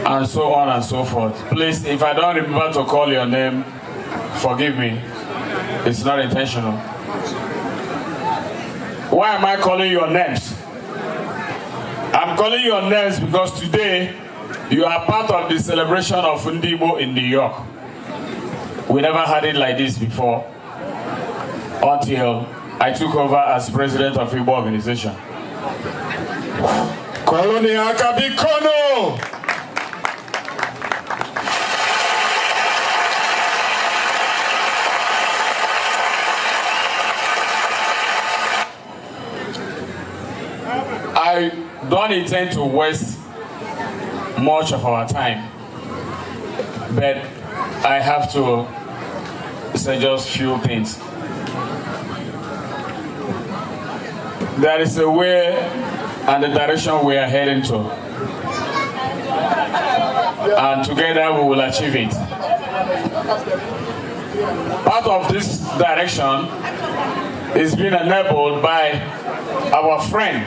and so on and so forth. Please, if I don't remember to call your name, forgive me. It's not intentional. Why am I calling your names? I'm calling your names because today you are part of the celebration of Ndi Igbo in New York. We never had it like this before until I took over as president of Igbo organization. Koloni Akabikono! I don't intend to waste much of our time, but I have to say just few things. There is a way and the direction we are heading to, and together we will achieve it. Part of this direction is being enabled by our friend,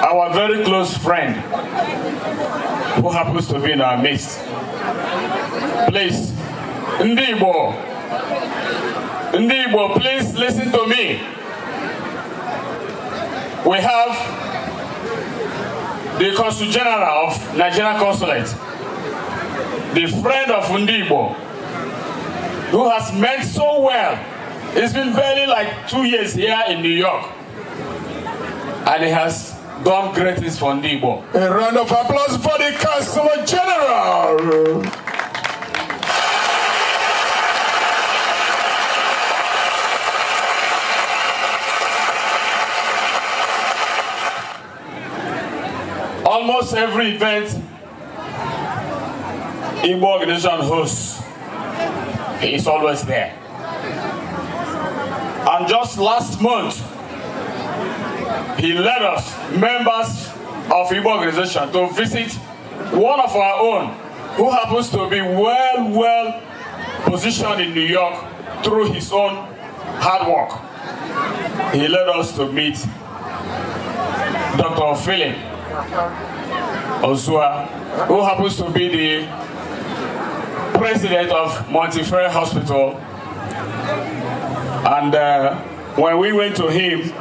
our very close friend, who happens to be in our midst. Please, Ndi Igbo, Ndi Igbo, please listen to me. We have the Consul General of Nigeria Consulate, the friend of Ndi Igbo, who has meant so well. It's been barely like 2 years here in New York, and he has done great things for Ndi Igbo. A round of applause for the Consul General. Almost every event Igbo organization hosts, he is always there. And just last month, he led us, members of Igbo organization, to visit one of our own who happens to be well positioned in New York through his own hard work. He led us to meet Dr. Philip Ozuah, who happens to be the president of Montefiore Hospital. And when we went to him,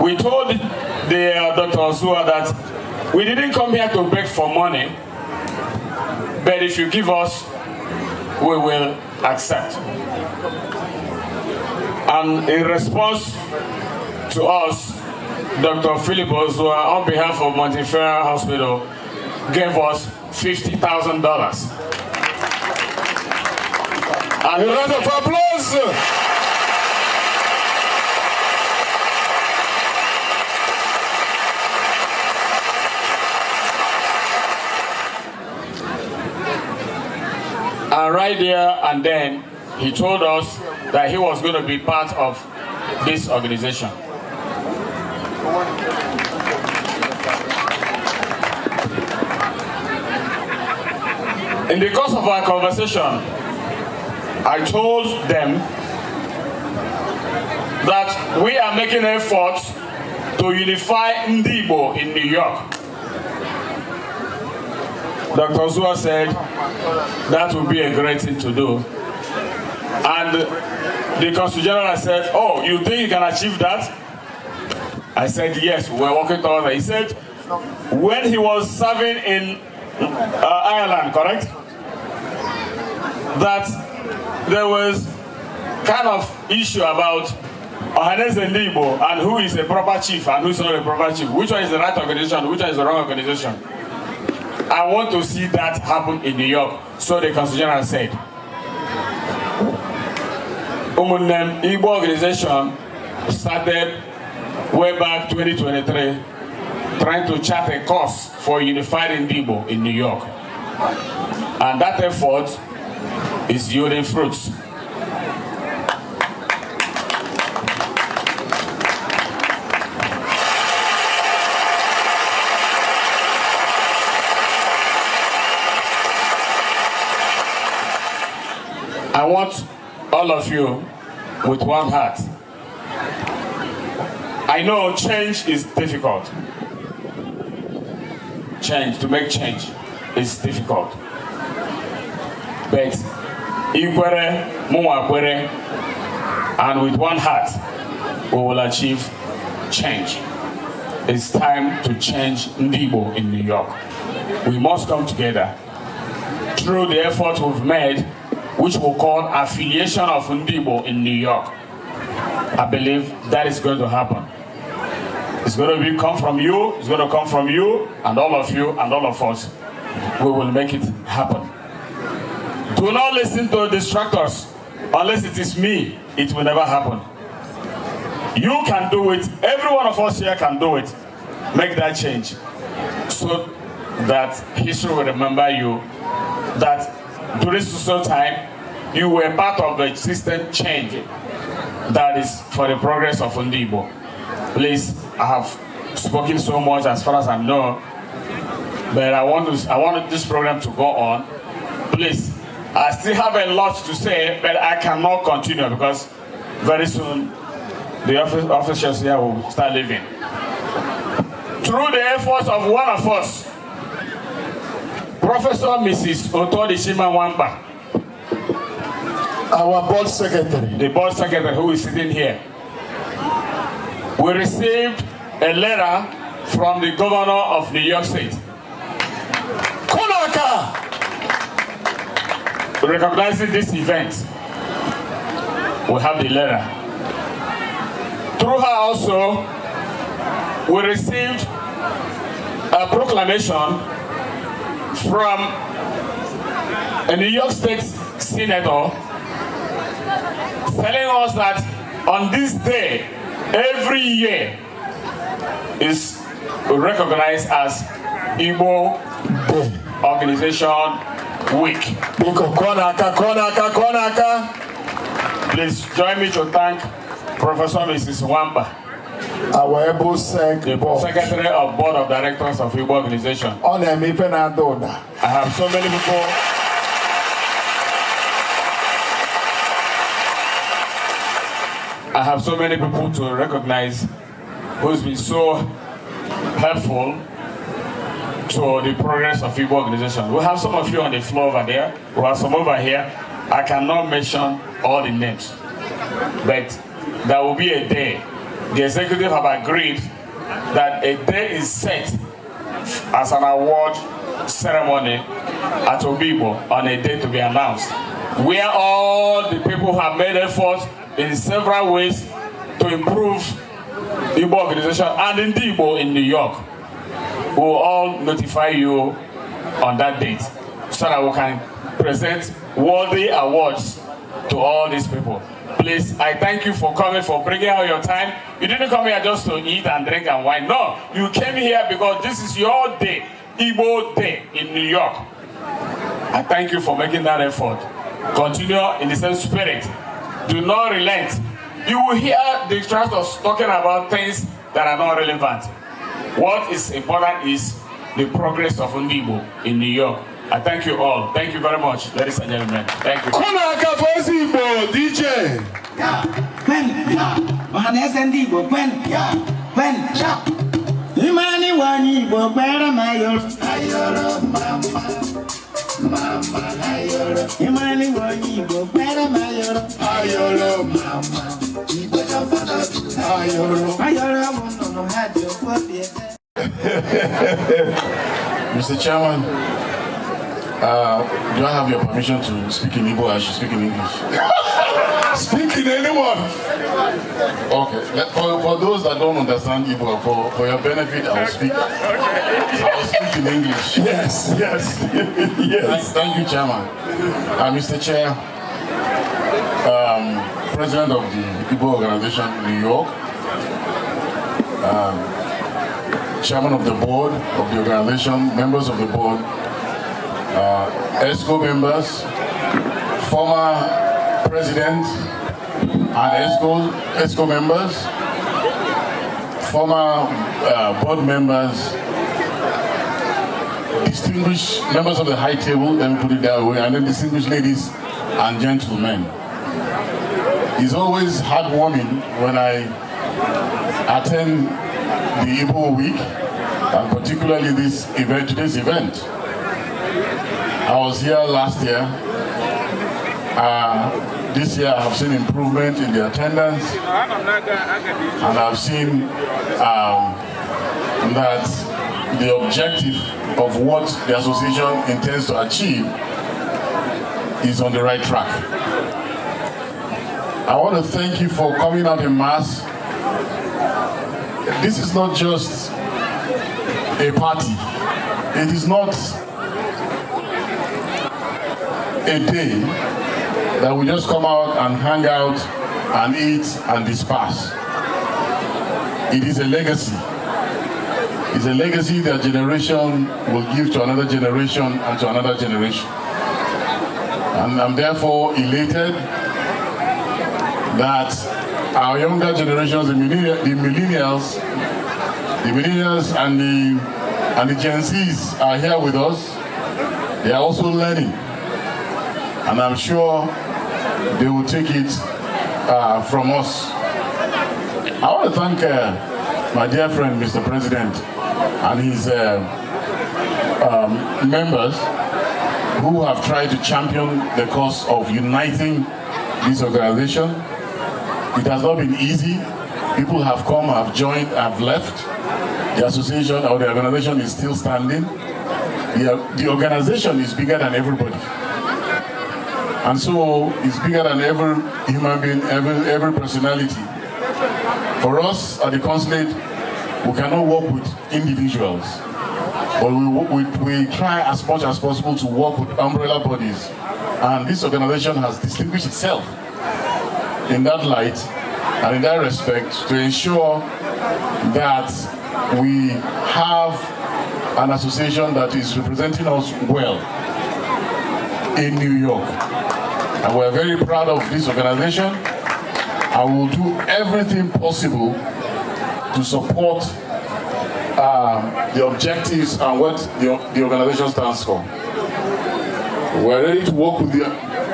we told the Dr. Ozuah that we didn't come here to beg for money, but if you give us, we will accept. And in response to us, Dr. Philip Ozuah, on behalf of Montefiore Hospital, gave us $50,000. A round of applause. And right there and then, he told us that he was going to be part of this organization. In the course of our conversation, I told them that we are making efforts to unify Ndigbo in New York. Dr. Ozuah said that would be a great thing to do. And the Consul General said, "Oh, you think you can achieve that?" I said, "Yes, we're working towards it." He said, when he was serving in Ireland, correct? That there was kind of issue about Ohanaeze Ndigbo and who is a proper chief and who is not a proper chief. Which one is the right organization, which one is the wrong organization? I want to see that happen in New York. So the Consul General said, Ụmụnne m, Igbo organization started way back 2023, trying to chart a course for unified Ndigbo in New York. And that effort is yielding fruits. I want all of you with one heart. I know change is difficult. Change, to make change is difficult. But ikwere, mụnwa kwere, and with one heart, we will achieve change. It's time to change Ndigbo in New York. We must come together through the effort we've made, which we call affiliation of Ndigbo in New York. I believe that is going to happen. It's going to be come from you, it's going to come from you, and all of you, and all of us. We will make it happen. Do not listen to distractors. Unless it is me, it will never happen. You can do it. Every one of us here can do it. Make that change so that history will remember you, that during social time, you were part of the system change that is for the progress of Ndigbo. Please, I have spoken so much as far as I know, but I want this program to go on. Please, I still have a lot to say, but I cannot continue because very soon the officers here will start leaving. Through the efforts of one of us, Professor Mrs. Otodishima Wamba, our board secretary, the board secretary who is sitting here, we received a letter from the governor of New York State. Konaka! Recognizing this event, we have the letter. Through her also, we received a proclamation from a New York State senator telling us that on this day, every year is recognized as Igbo Organization Week. Biko, Konaka, Konaka, Konaka. Please join me to thank Professor Mrs. Wamba, our able sec the board. Secretary of Board of Directors of Igbo Organization. Ọ na-eme ife na-ada ụda. I have so many people. I have so many people to recognize who's been so helpful to the progress of Igbo organization. We have some of you on the floor over there. We have some over here. I cannot mention all the names, but there will be a day. The executive have agreed that a day is set as an award ceremony at Obigbo on a day to be announced, where all the people have made efforts in several ways to improve Igbo organization and in Igbo in New York. We will all notify you on that date so that we can present worthy awards to all these people. Please, I thank you for coming, for bringing out your time. You didn't come here just to eat and drink and wine. No, you came here because this is your day, Igbo Day in New York. I thank you for making that effort. Continue in the same spirit. Do not relent. You will hear the trust talking about things that are not relevant. What is important is the progress of Ndigbo in New York. I thank you all. Thank you very much, ladies and gentlemen. Thank you. Kụnụ aka for eze Igbo, DJ. Kwenu, ọhaneze ndị Igbo kwenu, kwenu. Imani nwanyị Igbo kwere m ayọrọ. Ayọrọ mama, mama ayọrọ. Imani nwanyị Igbo kwere m ayọrọ. Ayọrọ mama, Igbo ayọrọ. Ayọrọ bụ nnụnụ ha ji ofu obi efe. Mr. Chairman, do I have your permission to speak in Igbo? I should speak in English. Speak in anyone. Okay. For those that don't understand Igbo, for your benefit, I will speak in English. Yes. Thank you, Chairman. Mr. Chair, President of the Igbo Organization in New York, Chairman of the board of the organization, members of the board, EXCO members, former president and EXCO members, former board members, distinguished members of the high table, let me put it that way, and then distinguished ladies and gentlemen. It's always heartwarming when I attend the Igbo Week, and particularly this event, today's event. I was here last year. This year I have seen improvement in the attendance, and I've seen that the objective of what the association intends to achieve is on the right track. I want to thank you for coming out in mass. This is not just a party. It is not a day that we just come out and hang out and eat and disperse. It is a legacy. It's a legacy that generation will give to another generation and to another generation. And I'm therefore elated that our younger generations, the millennials and the Gen Zs are here with us. They are also learning. And I'm sure they will take it from us. I want to thank my dear friend, Mr. President, and his members who have tried to champion the cause of uniting this organization. It has not been easy. People have come, have joined, have left. The association or the organization is still standing. The organization is bigger than everybody. And so it's bigger than every human being, every personality. For us at the consulate, we cannot work with individuals, but we try as much as possible to work with umbrella bodies. And this organization has distinguished itself in that light and in that respect to ensure that we have an association that is representing us well in New York. And we're very proud of this organization. I will do everything possible to support the objectives and what the organization stands for. We're ready to work with the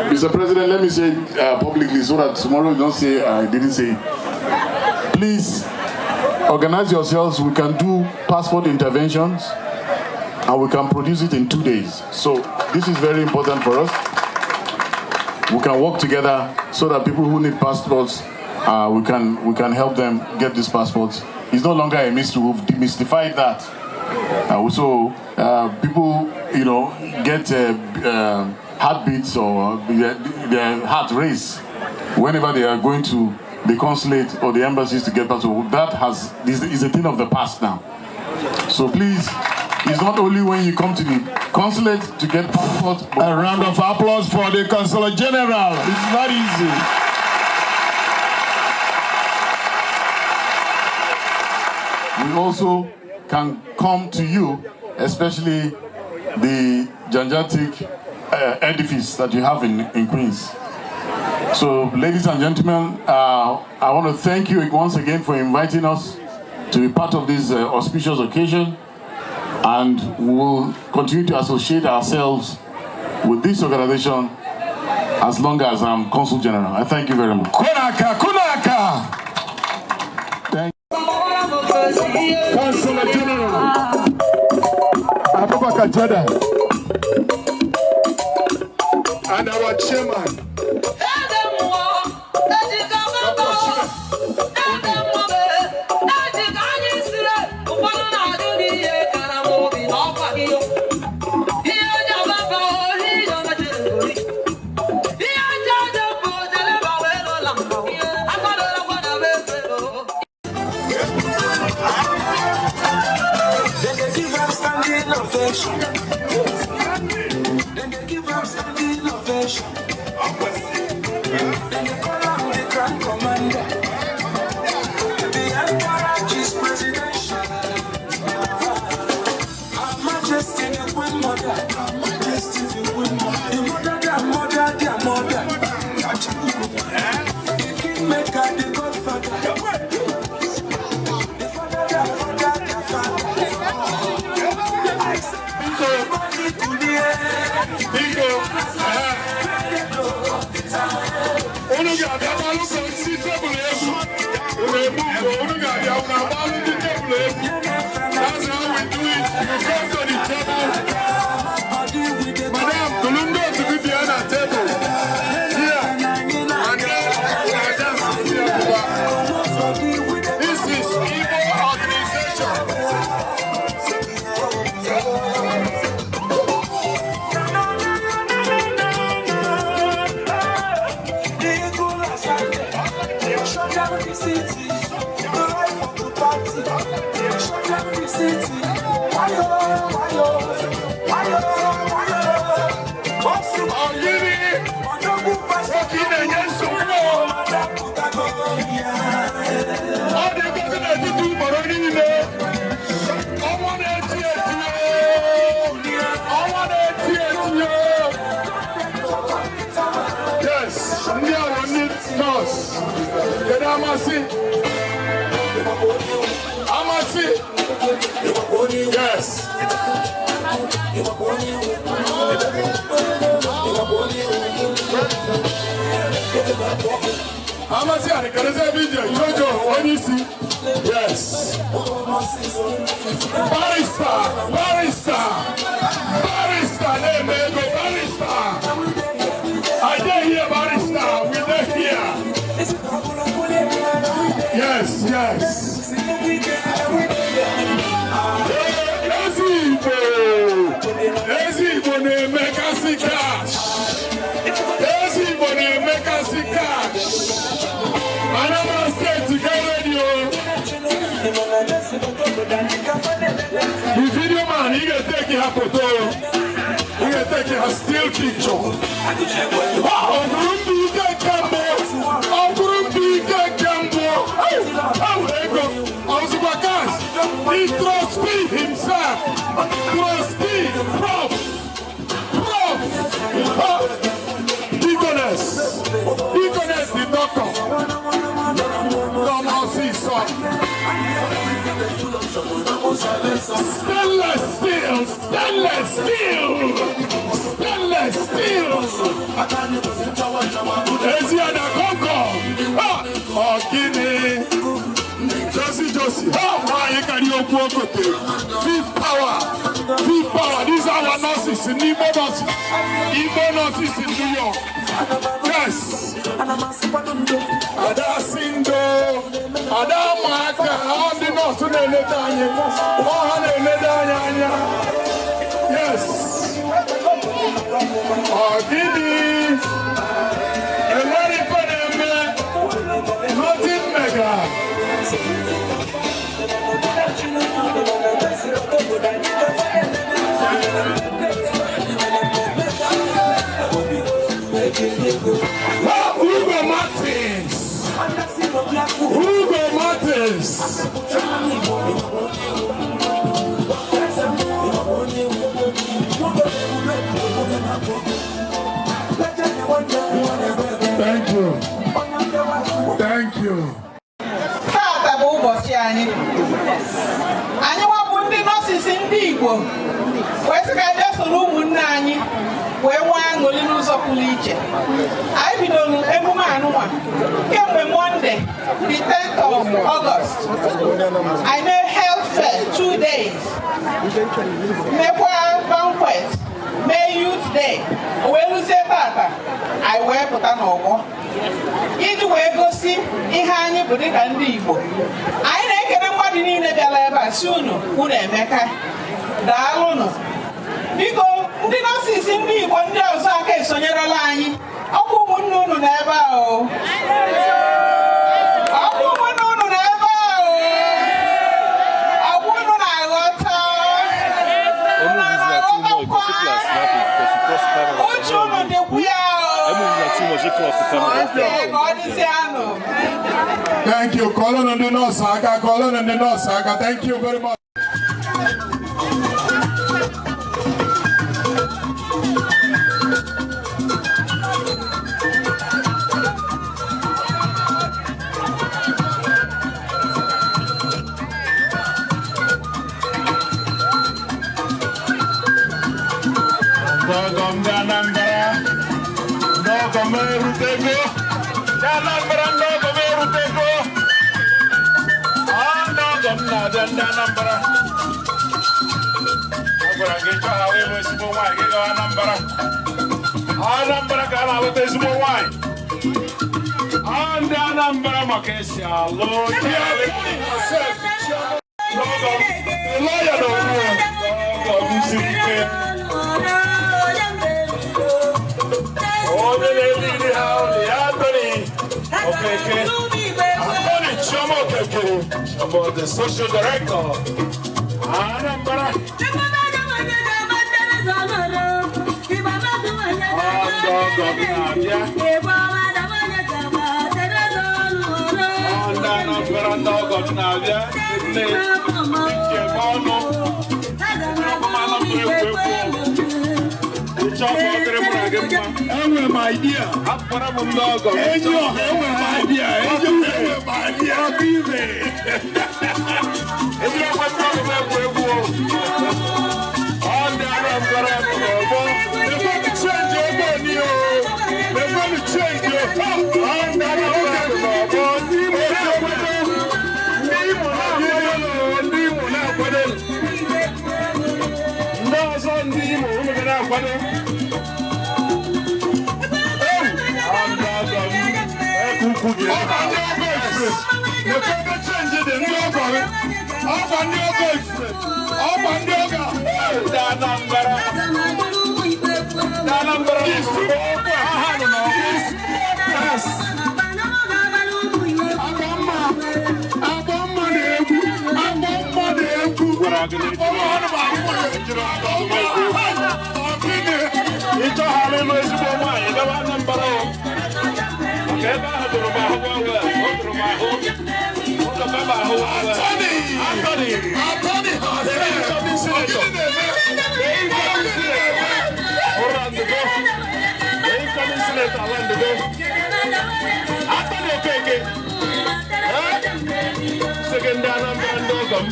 Mr. President, let me say publicly so that tomorrow you don't say I didn't say it. Please organize yourselves. We can do passport interventions and we can produce it in 2 days. So this is very important for us. We can work together so that people who need passports, we can help them get these passports. It's no longer a mystery. We've demystified that. So people get heartbeats or their heart race whenever they are going to the consulate or the embassies to get passport. That has is, is a thing of the past now. So please, it's not only when you come to the consulate to get passport. A round of applause for the Consul General. It's not easy. We also can come to you, especially the gigantic edifice that you have in Queens. So, ladies and gentlemen, I want to thank you once again for inviting us to be part of this auspicious occasion, and we will continue to associate ourselves with this organization as long as I'm Consul General. I thank you very much. Kunaka, Kunaka. Thank Consul General Abubakar Jada and our chairman, Dr. Chika. Dem dey give am standing ovation. Dem dey give am standing ovation. Dem dey call am the grand commander. The emperor is presidential. Her Majesty the Queen Mother. Her Majesty the Queen Mother. The mother their mother their mother. The kingmaker, the godfather. The father their father their father. Bingo. Unu ga-abịa gbalụ ka osisi tebụl egwu. Unu egbu mgbe unu ga-abịa unu agbalụ ndị tebụl egwu. That's how we do it. You come to the table. Madam, tulu ndị otu gị bịa na tebụl. Here. And then una dance here. This is Igbo organization. The eagle has landed. Shut down the city. The life of the party. Shut down the city. Wayo, wayo, wayo, wayo. Ogini. Nwoke ị na-enye nsogbu o. Ọ dị ngozi n'etiti ụgbọrọ niile. Ọnwa na-eti eti o. Ọnwa na-eti eti o. Yes, ndị a bụ ndị nọọsụ. Kedu amasị? Amasị? Yes. Amasị a kedụzi ebe ije? Jojo, onye isi. Yes. Barrister, barrister, barrister na-eme ego, barrister. I dey here, barrister. We dey here. Yes. Ezi Igbo, Ezi Igbo na-emekasị cash. Ezi Igbo na-emekasị cash. Anambra State, get ready o. The video man, he ga-take ha photo. He ga-take ha still picture. Ọ bụrụ mbụ ike nke mbụ. Ọ bụrụ mbụ ike nke mbụ. Ewu ego. Ọzụkwa cash. The trustee himself. Trustee, prof. Prof. Ah, Deaconess. Deaconess, the doctor. Come ọsịsọ. Stainless steel, stainless steel, stainless steel. Ezi Ada Congo. Ha! Ọ̀gíní. Josie Josie. Ha! Nwaanyị karịa okwu okote. Fifth power. Fifth power. These are our nurses, Igbo nurses. Igbo nurses in New York. Yes. Ada Sindo. Ada Maka. Ọ ndị nọọsụ na-eleta anyị. Ọ ha na-eleta anyị anya. Yes. Ọgịnị. Enwere ife na-eme. Nothing mega. Ah, Ugo Martins. Ugo Martins. pụrụ iche. Anyị bidoro emume anụnwa kemgbe Monday, the 10th of August. Anyị mee health fair 2 days, mekwa banquet, mee youth day, o wee rụzie tata anyị wee pụta n'ọgbọ iji wee gosi ihe anyị bụ dịka ndị Igbo. Anyị na-ekele mmadụ niile bịara ebe a, si unu, unu emeka, daalụnụ. Biko, ndị nurses, ndị Igbo ndị ọzọ aka esonyerela anyị, ọkwa ụmụnne unu nọ ebe a o, ọkwa ụmụnne unu nọ ebe a o, ọkwa unu na-aghọta. Uche unu dịkwu ya o. Oke, ka ọ dịzianụ. Thank you. Kụọlụnụ ndị nọọsụ aka. Kụọlụnụ ndị nọọsụ aka. Thank you very much. Ndị ọgọ m ndị Anambra, ndị ọgọ m erutego. Ndị Anambra, ndị ọgọ m erutego. Ọ ndị ọgọ m na-abịa, ndị Anambra. A gwara gị chọọ ha wee bụ ezigbo nwaanyị, gị gawa Anambra. Anambra ka a na-alụta ezigbo nwaanyị. Ọ ndị Anambra maka esi alụ di. Ndị ọgọ m, lọya na onwe ya, ndị ọgọ m siri ike. Onye na-eli iri ha ụlọ ya, Anthony Okeke, Anthony Chioma Okeke, Chioma, the social director, Anambra. Ndị ọgọ m na-abịa. Ndị Anambra, ndị ọgọ m na-abịa. Nne njem ọnụ Anambra egwu egwu. Ịchọ ka ọ dịrị mụ na gị mma. Enwere m idea. Akpọrọ m ndị ọgọ m. Enyi ọha, enwere m idea. Enyi ọha, enwere m idea. Ọkụ ibe. Ejiri ekwe ndị ọgọ m egwu egwu o. Ọ ndị Anambra ọgbọ. Ekwe change ego ni o. Ekwe change o. Ọ ndị Anambra ọgbọ. Ndị Imo na-akwado. Ndị Imo na-akwado. Ndị Imo na-akwado. Ndị ọzọ, ndị Imo, unu ga na-akwado. Ọ ndị ọgọ m. Eke ukwu gị. Ọkwa ndị ọgọ ifre. Ekwe ebe change dị ndị ọgọ gị. Ọkwa ndị ọgọ ifre. Ọkwa ndị ọgọ. Ndị Anambra. Ndị Anambra Isi ọkụ ha nọ n'ọkụ. Yes. Agbamma. Agbamma na-egwu. Agbamma na-egwu. Gwara gị na Agbamma Ọgịnị. Ịchọ ha n'ịlụ ezigbo nwaanyị, gawa Anambra o. Maka ebe ahụ dụrụ m ahụ well. O dụrụ m ahụ. O dụrụ m ahụ well. Anthony. Anthony. Anthony The incoming senator. The incoming senator. Orandugo. The incoming senator Alandugo. Anthony Okeke. Eh? Sị ndị Anambra, ndị ọgọ m.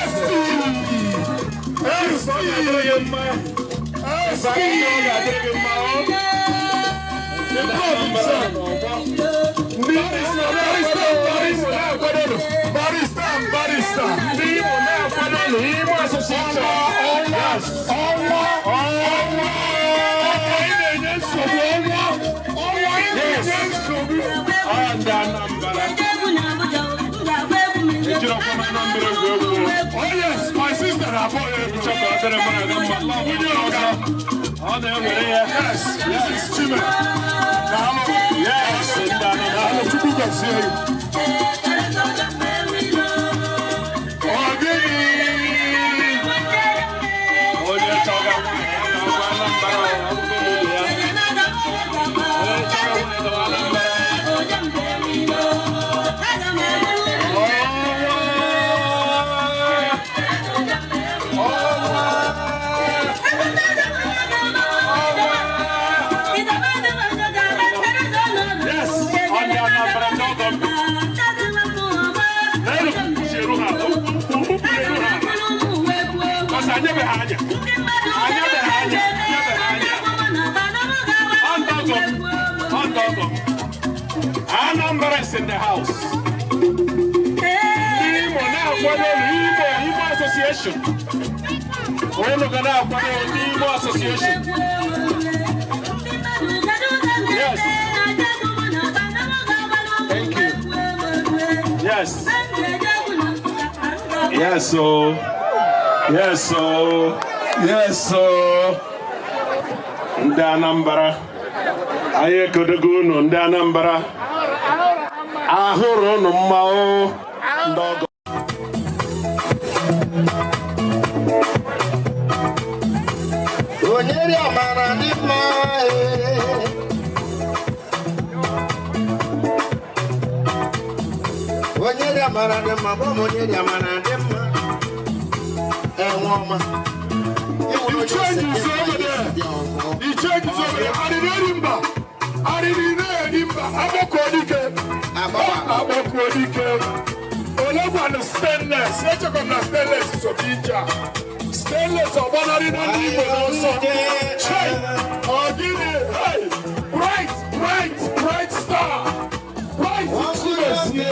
SC. Ọ ga-adịrị gị mma. SC. Ọ ga-adịrị gị mma o. The prof himself. Barrister, barrister, barrister, barrister, barrister. Ndị Imo na-akwado n'Imo Association. Ọnwa, ọnwa, ọnwa. Ọnwa ị na-enye nsogbu, ọnwa. Ọnwa ị na-enye nsogbu. Ọ ndị Anambra. Ejiri ọkwa m Anambra egwu egwu. Oh yes, my sister na-abụ ya egwu. Ịchọ ka ọ dịrị mụ na gị mma. Nwunye ọga. Ọ na-ewere ya. Yes, this is Chime. Daalụ. Yes, ndị Anambra. Daalụ, Chukwu gọzie gị. Ọ gịnị? Onye chọga nwaanyị ya ga-agwa Anambra ọ bụrụ n'ụlọ ya. Onye chọga nwaanyị gawa Anambra. Ọnwa! Ọnwa! Yes, ọ ndị Anambra, ndị ọgọ m. ọgọ m. Ọ ndị ọgọ m. Anambra is in the house. Ndị Imo na-akwado Imo Association. Unu ga na-akwado ndị Imo Association. Yes. Thank you. Yes. Yes, so. Yes, so. Yes, so. Ndị Anambra. Anyị ekodogo unu ndị Anambra. Ahụrụ unu mma o. Ndị ọgọ. Onye ri amara dị mma ee. Onye ri amara dị mma, bụ onye ri amara dị mma. Enwe ọma. The change is over there. The change is over there. Arịrị eri mba. Arịrị na-eri mba. Agbakọdike. Agbakọdike. Ole gwanụ stainless. Echekwa m na stainless so bụ ije a. Stainless ọgbanarị na ndị Igbo n'ọsọ. Chei! Ọ gịnị? Hey! Bright, bright, bright star. Bright Chimezie.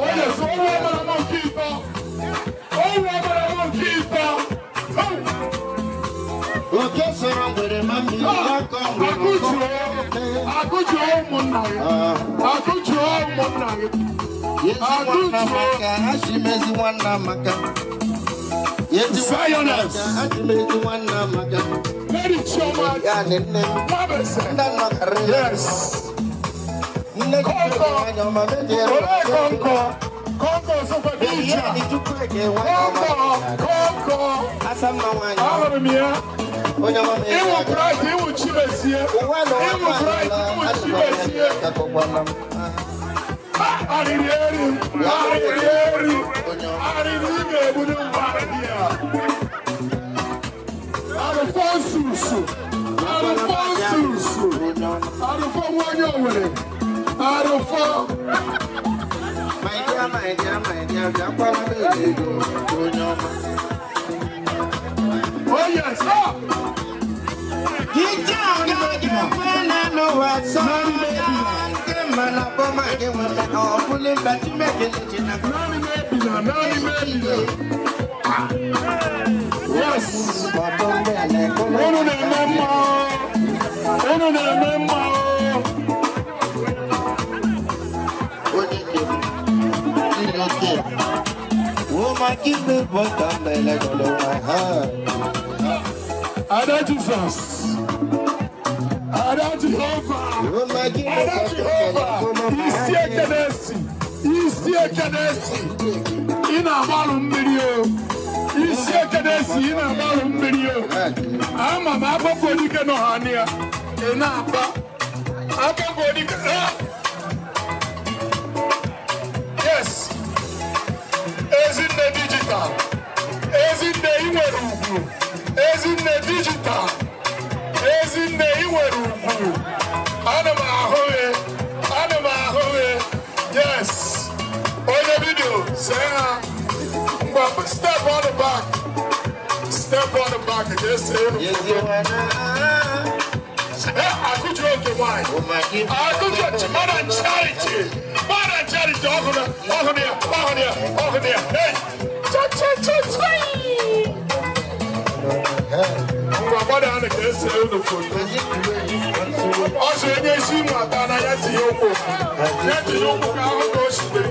Onye so ọnwa ọbara m nke ịtọ. Ọnwa ọbara m nke ịtọ. Hey! Oke sọrọ ngwere ma mmiri akọ ngwere ụkọ. Akụjuo ụmụnna gị. Akụjuo ụmụnna gị. Ezi nwanna maka, achị m ezi nwanna maka. Ezi nwanna maka, achị m ezi nwanna maka. Lady Chioma. Ya ni nne m. Nwabese. Nne nọkarị. Yes. Nne Chukwueke nwanyị ọma mejere. Olee kọnkọ? Kọnkọ sokwa dị iche. Ya ni Chukwueke nwanyị ọma. Kọnkọ, kọnkọ. Asa mma nwanyị ọma. Ahụrụ m ya. Onye ọma mere. Ịwụ Bright, ịwụ Chimezie. Ịwụ Bright, ịwụ Chimezie. Arịrị eri, arịrị eri, arịrị ị ga-egbu mmadụ ya. Alfonsus, Alfonsus, Alụfọ nwa onye Owere, Alụfọ. My dear, my dear, my dear, bịakwara m ego onye ọma. Oh yes, ah! Ije agaghị ekwe na n'ụwa sọ ya nke mana bọma gị nwere ọbụla mba Chineke ji na. Naanị m ebina, naanị m ebina. Yes. Unu na-eme mma o. Unu na-eme mma o. Woman, give me water, my my heart. Ada Jesus. Ada Jehovah. Ada Jehovah. Isi ekenesi. Isi ekenesi. Ị na-agbalụ mmiri o. Isi ekenesi ị na-agbalụ mmiri o. Ama m agbapụ dike nọ ha n'ya. Ị na-agba. Agbapụ dike. Yes. Ezinne digital. Ezinne ị nwere ugwu. Ezinne digital. Ezinne ị nwere ugwu. Ana m ahụ gị. Ana m ahụ gị. Yes. Onye vidio see ha. Ngwa step on the back. Step on the back ka esi elu. Akụju oke nwanyị. Akụju Madam Charity. Madam Charity ọhụrụ ọhụrụ ya ọhụrụ ya ọhụrụ ya. Hey! Cha cha cha cha. Ngwa gbada anụ ka esi elu foto. Ọ sị onye isi ịmụ ata na ya tinye ụkwụ. Ya tinye ụkwụ ka ahụ ka o si dị.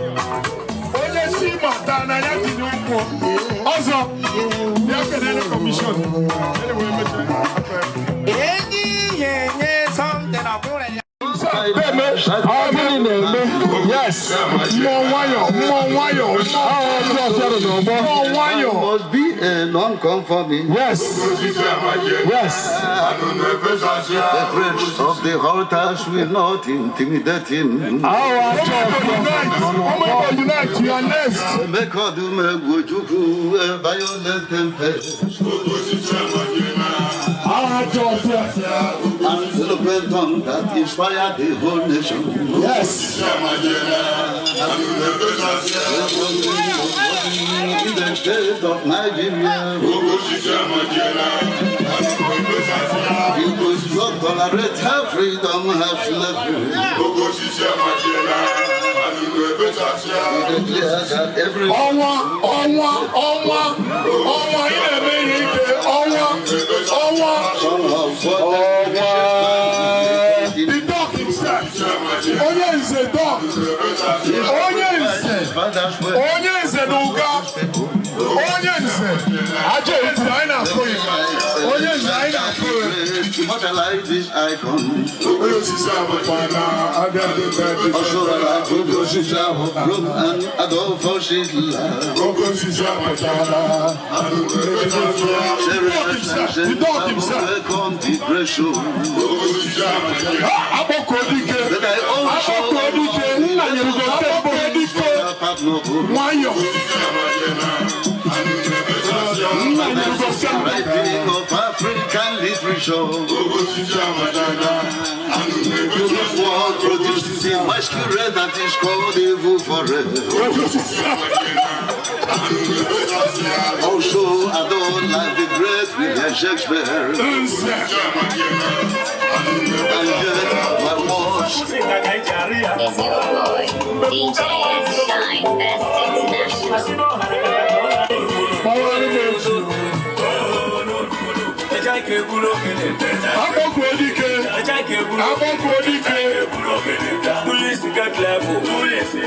Onye isi ịmụ ata na ya tinye ụkwụ. Ọzọ, bịa kelele kọmishọn. Anyway, mechie. Yes. Mmụọ nwayọ, mmụọ nwayọ, mmụọ nwayọ. Must be a non-conforming. Yes. Yes. The threats of the altars will not intimidate him. Ọmọ Igbo unite, you are next. Emeka Odumegwu Ojukwu, a violent tempest. And eloquent tongue that inspired the whole nation. Yes. In the state of Nigeria. You must not tolerate her freedom, her slavery. We declare that every Ọnwa, ọnwa, ọnwa, ọnwa, ị na-eme ihe ike, ọnwa, ọnwa, ọnwa. The dog himself, onye nze dog, onye nze, onye nze na ụga, onye nze, aja eti anyị na-afụ ya, onye nze anyị na-afụ ya. Immortalize this icon. Rome and Adolfo Hitler. The dog himself. Depression. Akpọkuo dike, akpọkuo dike, nna nyere ugo, akpọkuo dike, nwayọ. Nna nyere ugo sembe. Writing of African literature. This world produces a masquerade that is called evil forever. Also, I don't like the great William Shakespeare. And yet, my words. Is your boy, DJ S Shine Best International. Akpọkuo dike, akpọkuo dike. Get level, get level,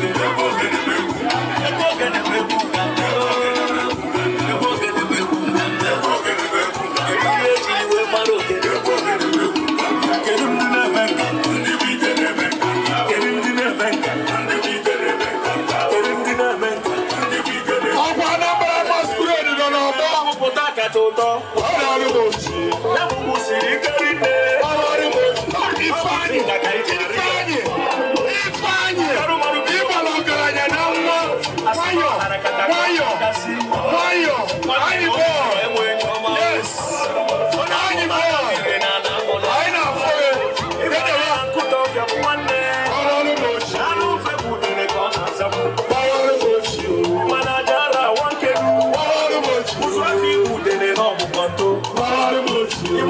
get level, get level. Ọkwa Anambra masquerade nọ n'ọgbọ. Ifeanyị, Ifeanyị, Ifeanyị, ịgbara ọgaranya na nwa, nwayọ, nwayọ, nwayọ, anyị bọọlụ, yes, anyị bọọlụ, anyị na-afụ gị, edewa, ọrụ m ochi, ọrụ m ochi, ọrụ m ochi, ọrụ m ochi,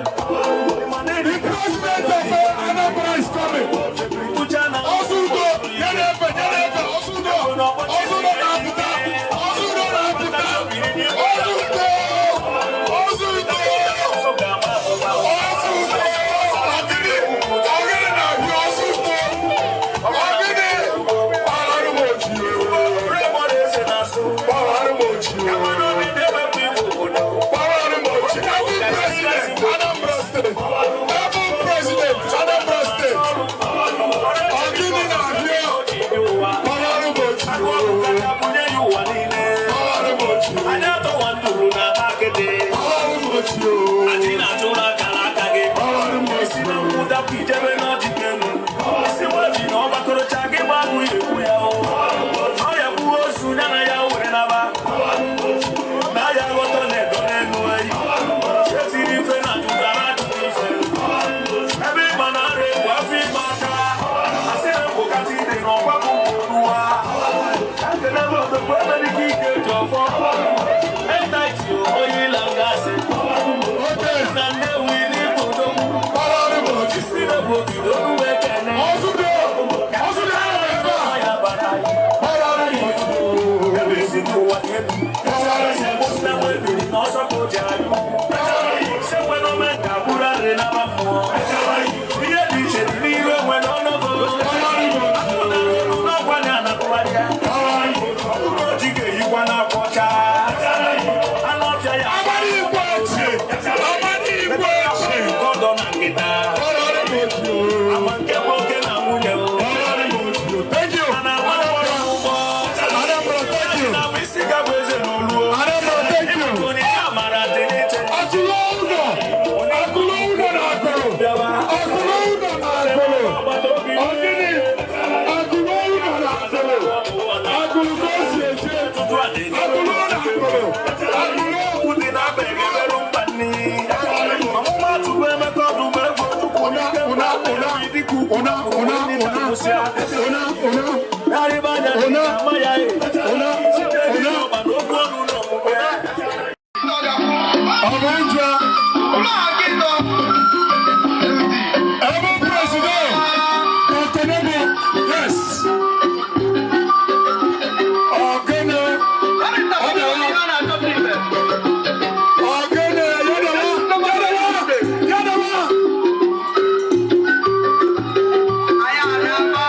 The president of Anambra is coming. Osudo, Nyerefe, Nyerefe, Osudo, Osudo na-apụta, Osudo na-apụta, Osudo, Osudo, Osudo, Ogidi, Ogidi na-abịa Osudo, Ogidi, gbagharụ m ochi o, gbagharụ m ochi o, gbagharụ m ochi. Every president, Anambra State, every president, Anambra State, Ogidi na-abịa, gbagharụ m ochi o. Akụlụ ka o si eje. Akụlụ na akụlụ. Akụlụ. Una, una, una, una, una, una, una, una. Ọbụnja. Ebe president. Dr. Nebo. Yes. Ogene. Ọbịawa. Ogene. Yadawa. Yadawa. Yadawa.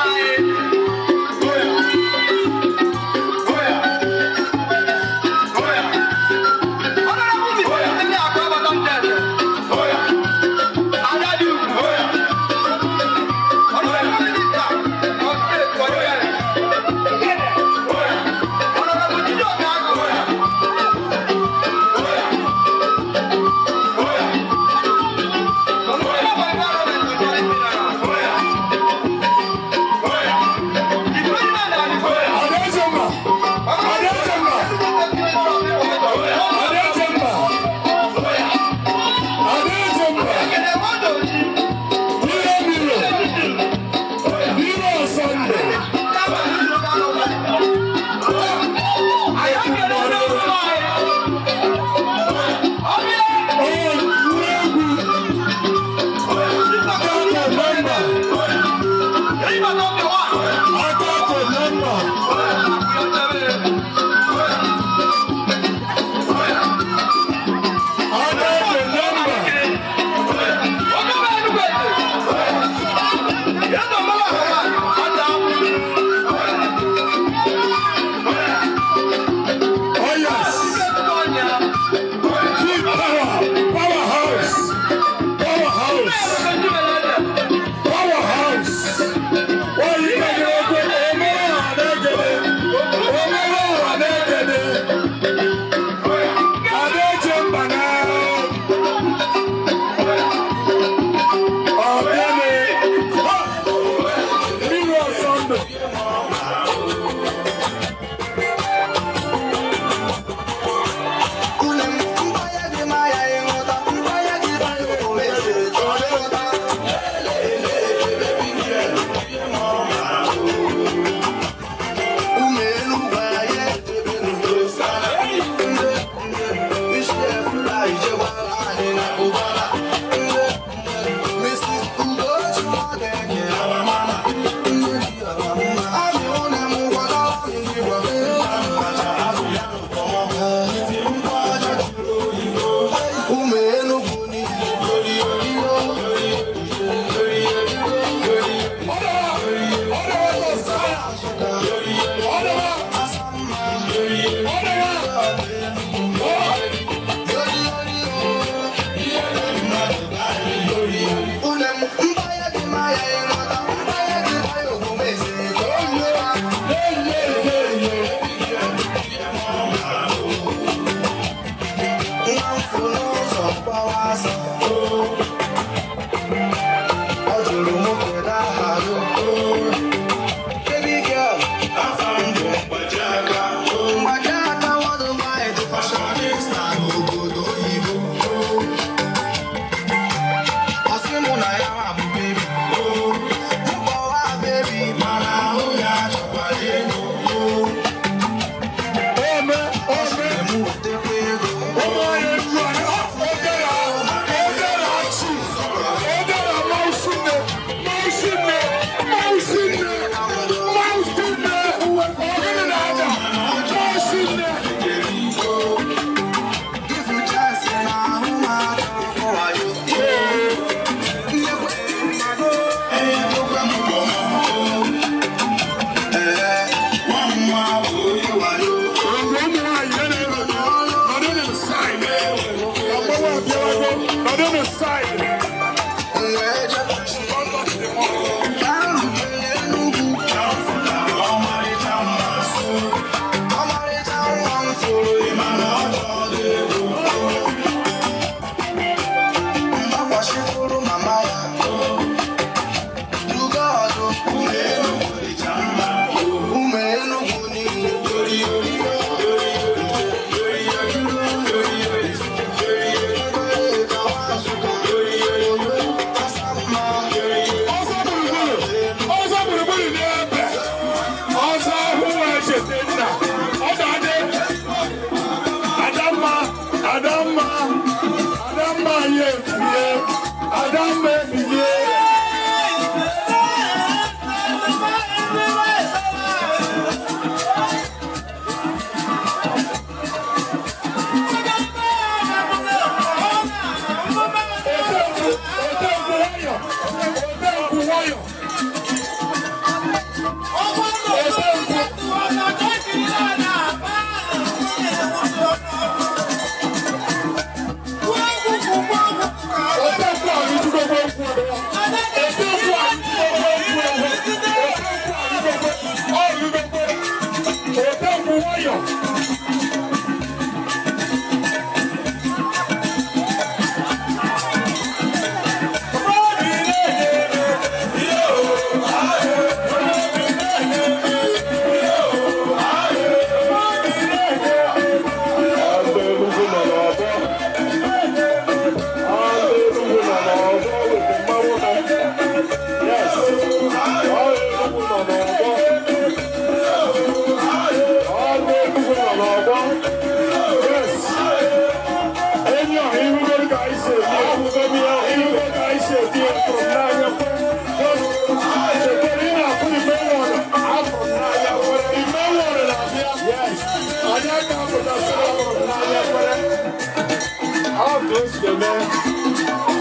Ote nkwụ nwayọ.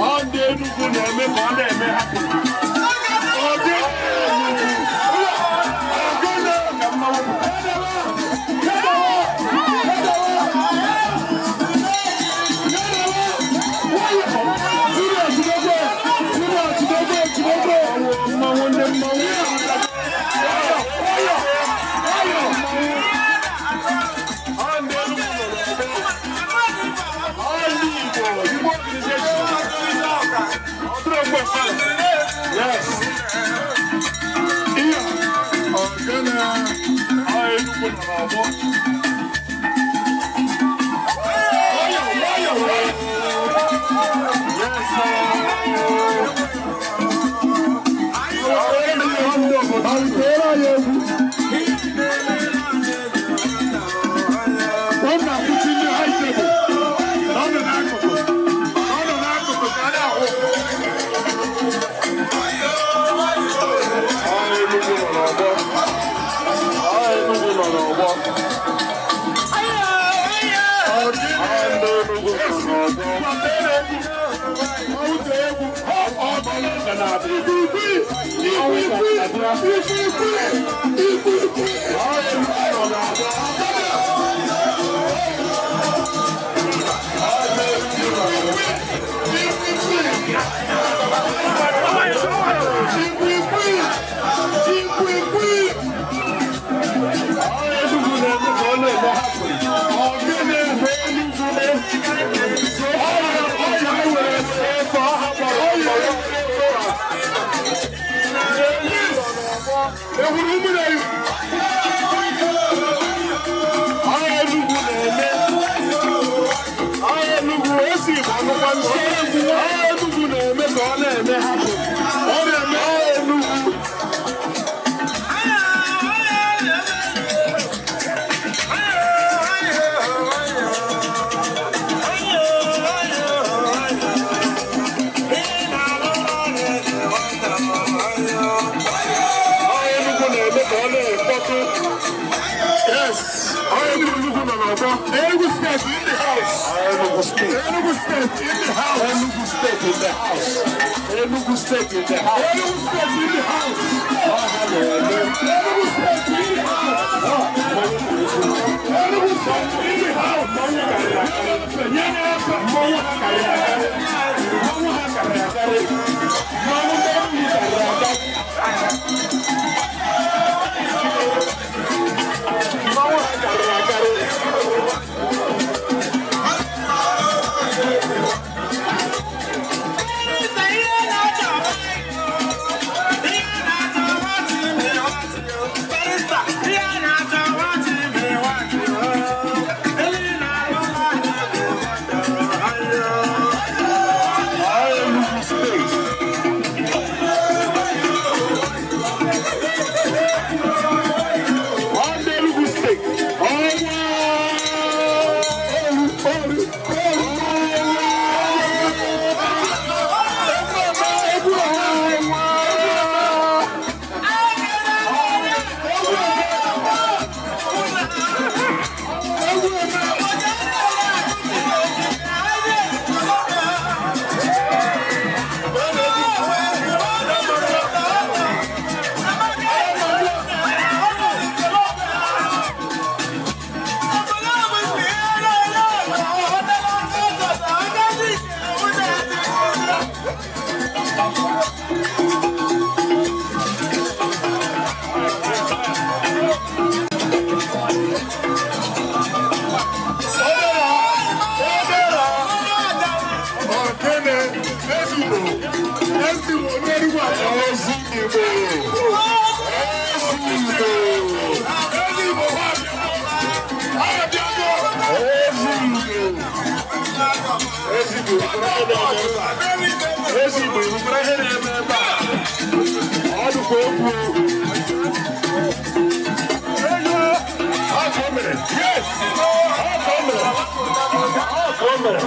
Ọ ndị Enugu na-eme ka ọ na-eme ha. Ọ dị Enugu ka mmanwụ. Mmanwụ ndị mmanwụ. Yes. Iya. Ọ̀gẹ́nà ọ Enugu nọ n'ọgbọ. Nwayọ, nwayọ, nwayọ. Yes. Ọ na-akwụsị ndị high table. Ọ nọ n'akụkụ. Ọ nọ n'akụkụ ka a na-ahụ. Ọ Enugu nọ n'ọgbọ. Ọ Enugu nọ n'ọgbọ. Ọ ndị Enugu nọ n'ọgbọ. Enugu na-eme ka ọ na-eme hapụ. Ọ na-eme Enugu. Enugu na-eme ka ọ na-ekpọtụ. Yes. Enugu nọ n'ọgbọ. Enugu State in the house. Enugu State. Enugu State in the house. Enugu State in the house. Enugu State in the house. Enugu State in the house. Enugu State in the house. Enugu State in the house. Mmanwụ ha karịrị akarị. Mmanwụ ha karịrị akarị. Mmanwụ ndị Enugu karịrị akarị. Mmanwụ ha karịrị akarị. Okene, ezigbo, ezigbo, n'erugbu ala ezigbo, ezigbo, ezigbo, abịago, ezigbo, ezigbo, ezigbo, ihe na-eme ebe a, ọ dịkwa egwu. Ego, ọ ka o mere, yes, ọ ka o mere, ọ ka o mere.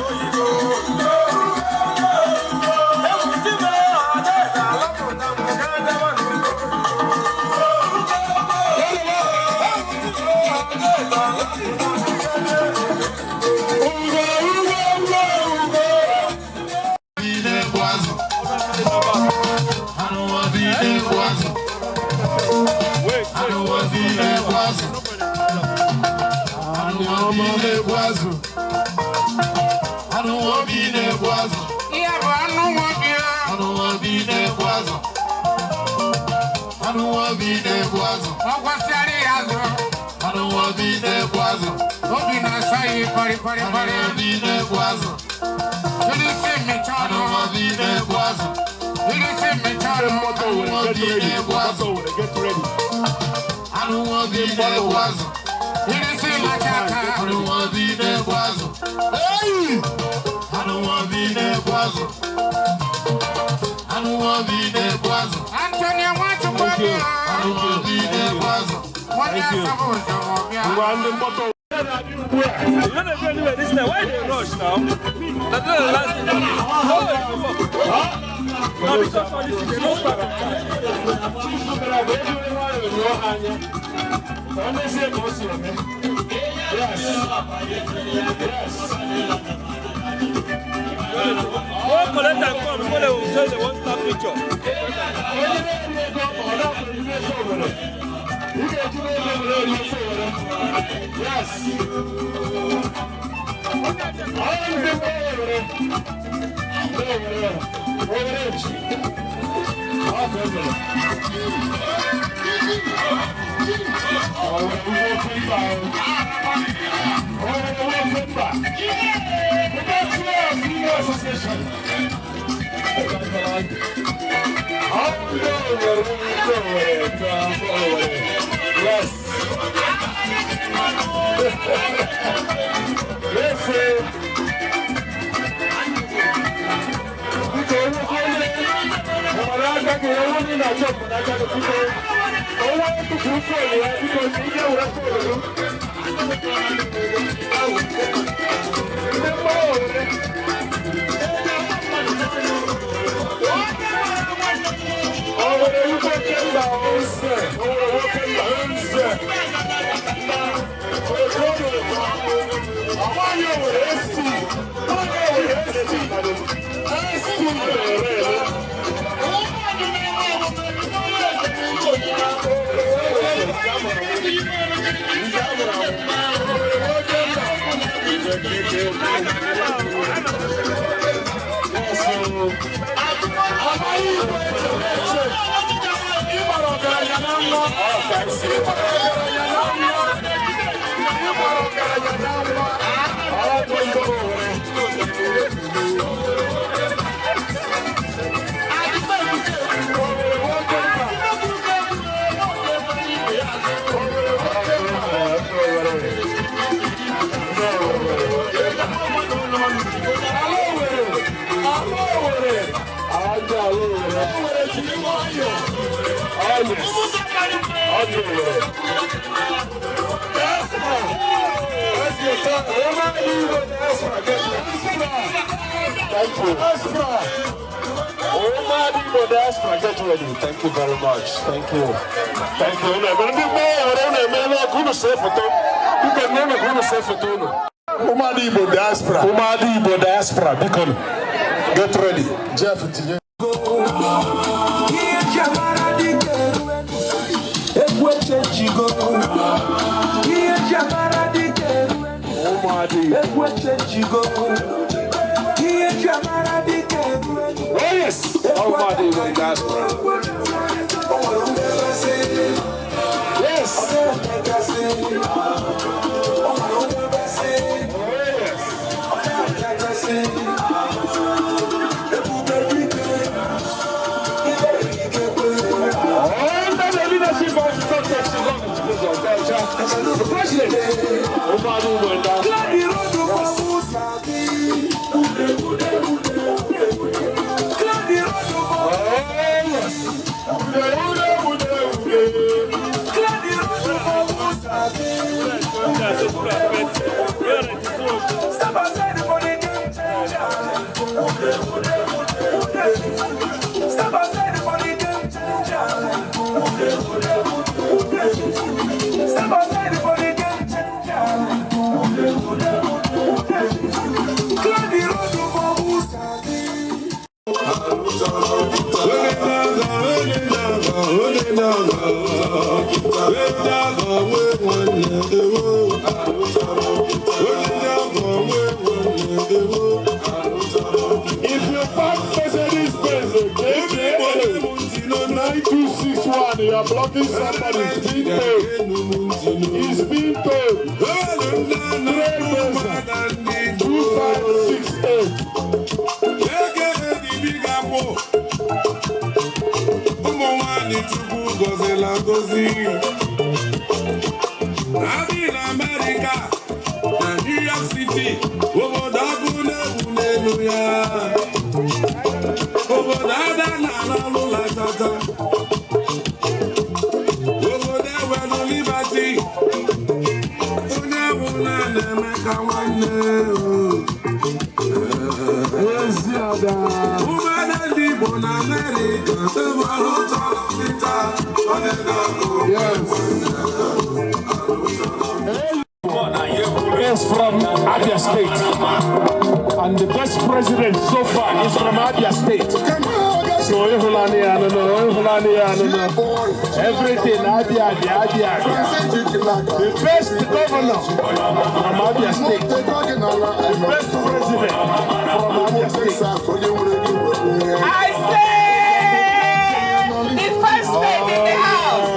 Get ready. I don't want to be there. I don't want to be there. Hey! I don't want to be there. I don't want to be there. Antonio, want to go there? I don't want to be there. Thank you. You don't go anywhere this time. Why they rush now? That's not the last thing. No, because all this is no start. Yes. Yes. Go collect and come before they will show the one star picture. Yes. Yes. Yes, sir. Thank you. Diaspora, get ready. Thank you very much. Thank you. Thank you. Ụmụada Diaspora. Ụmụada Igbo Diaspora, biko. Get ready. Jeff tinye. Oh yes, Ụmụada Igbo Diaspora. Yes. The president. Clear the road for Musabi. Clear the road for Clear the road for Musabi. Step aside for the game changer. Step aside for the game changer. Step aside for the game changer. Clear the road for Musabi. If you park Mercedes Benz, 9261, you are blocking somebody. It's being paid. It's being paid. 2568. Ụmụ nwanyị Chukwu gọzila agọzi. Abi na Amerịka na New York City, obodo ọkụ na-ewu n'elu ya. Obodo ada na-alụ latata. Obodo ewelu Liberty. Onye ọbụla na-eme ka nwanne. Ụmụada ndị Igbo na Amerịka tebụl tọrọ pita onye na-agụ. Is from Abia State, and the best president so far is from Abia State. So everything Abia, Abia, Abia. The best governor from Abia State, the best president from Abia State. I say the first state in the house.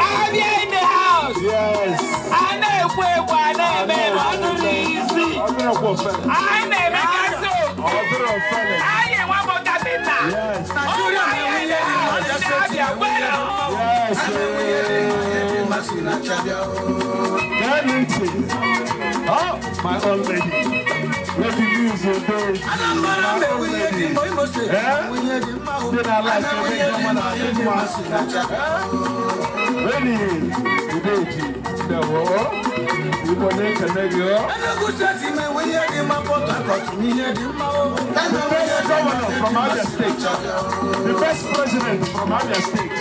Abia in the house. Yes. I know where one man on the easy. I never got so. I am one more capita. Yes. Oh, I am in the house. Abia, Yes. Oh, my old lady. Let me use your day. My old lady. Eh? Then I like to make someone a big man. Ready? You do it. You connect and make you. The best governor from Abia State. The best president from Abia State.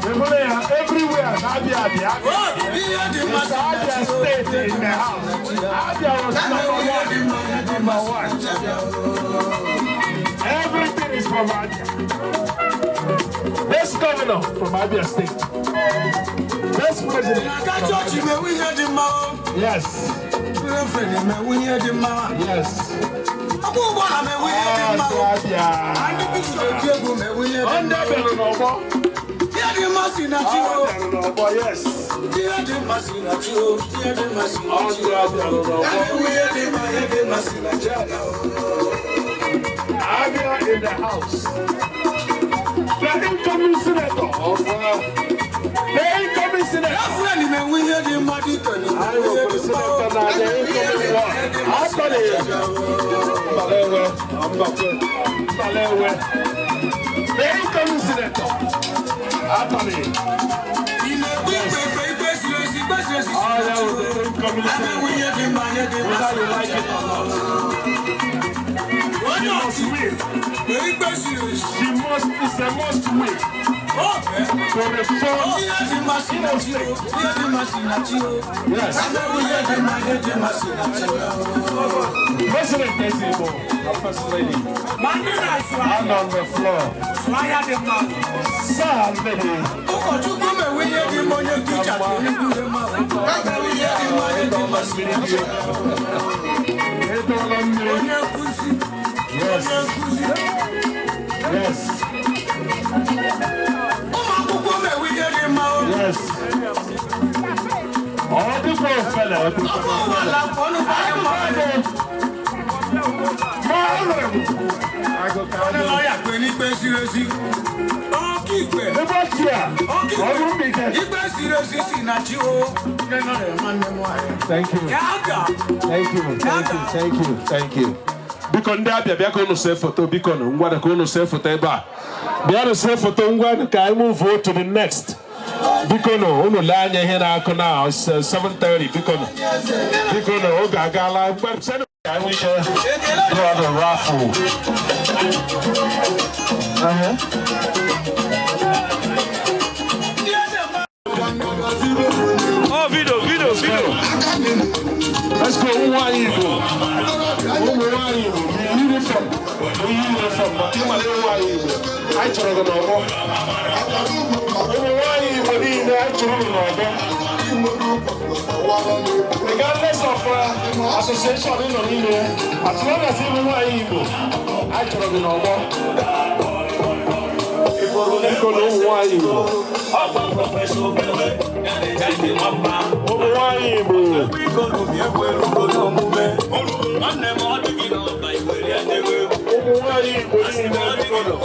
Everywhere, Abia, Abia. It's Abia State in the house. Abia was number one. Number one. Everything is from Abia. Best governor from Abia State. Best president. Yes. Yes. Yes. Abia in the house. The incoming senator. The incoming senator. I will put senator now. The incoming one. The incoming senator. Actually. Oh, that was the incoming senator. Whether you like it or not. She must win. She must, it's a must win. To reform Imo State. Yes. President Ezigbo, the First Lady. And on the floor. Sir, lady. Yes. Yes. Yes. All the poor fella. Ebe ọchị a, ọ bụrụ Mbaise. Thank you. Thank you, thank you, thank you, thank you. Biko, ndị Abịa, bịa ka unu see foto. Biko nụ, ngwa, ka unu see foto ebe a. Bịanụ see foto, ngwa, ka anyị move to the next. Biko nụ, unu lee anya ihe na-akụ na it's, 7:30. Biko nụ. Biko nụ, oge agaala. Ngwa, send ka anyị nwee ike draw the raffle. Oh, video, video, video. Let's go, ụmụ nwanyị Igbo. Ụmụ nwanyị Igbo, yi uniform. Yi uniform, maka ịmale ụmụ nwanyị Igbo. Anyị chọrọ gị n'ọgbọ. Ụmụ nwanyị Igbo niile, anyị chọrọ unu n'ọgbọ. Regardless of association ị nọ n'ime, as long as ịbụ nwanyị Igbo, anyị chọrọ gị n'ọgbọ. Biko na ụmụ nwanyị Igbo. Ụmụ nwanyị Igbo. Ụmụ nwanyị Igbo niile, biko nụ.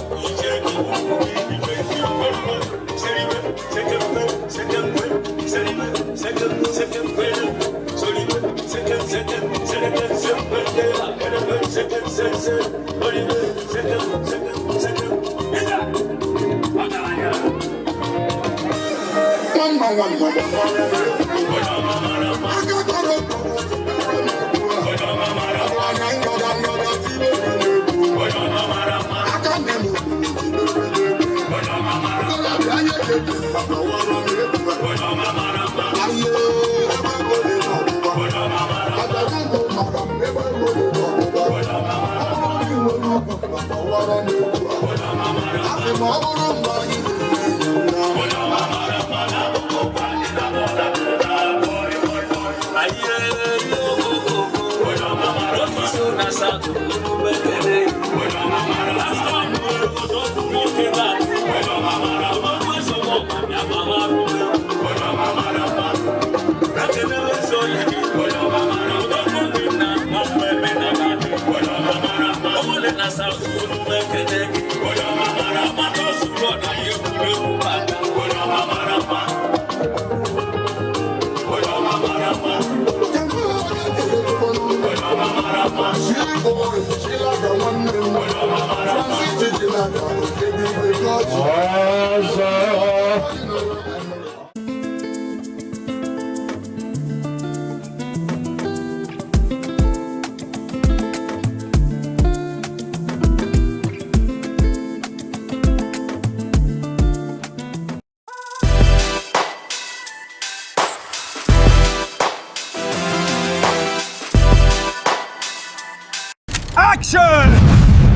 Action!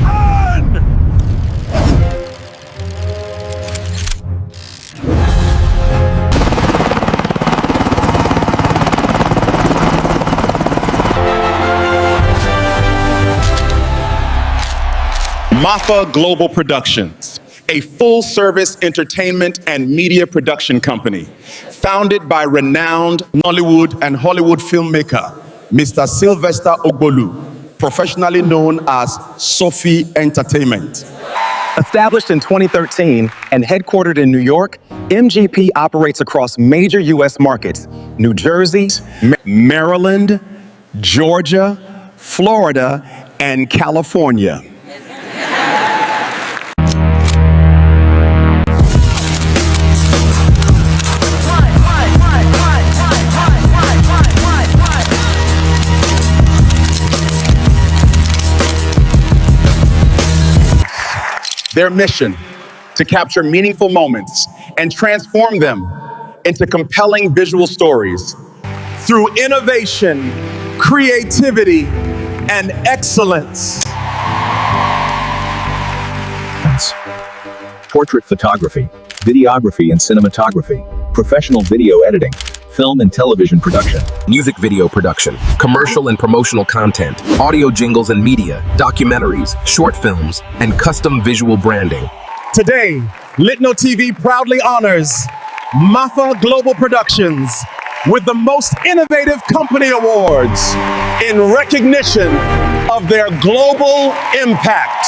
And Mafa Global Productions, a full service entertainment and media production company founded by renowned Nollywood and Hollywood filmmaker Mr. Sylvester Ogbolu, professionally known as Sophie Entertainment. Established in 2013 and headquartered in New York, MGP operates across major U.S. markets: New Jersey, Maryland, Georgia, Florida, and California. Their mission: to capture meaningful moments and transform them into compelling visual stories through innovation, creativity, and excellence. Portrait photography, videography and cinematography, professional video editing, film and television production, music video production, commercial and promotional content, audio jingles and media, documentaries, short films, and custom visual branding. Today, Litno TV proudly honors Mafa Global Productions with the Most Innovative Company Awards in recognition of their global impact.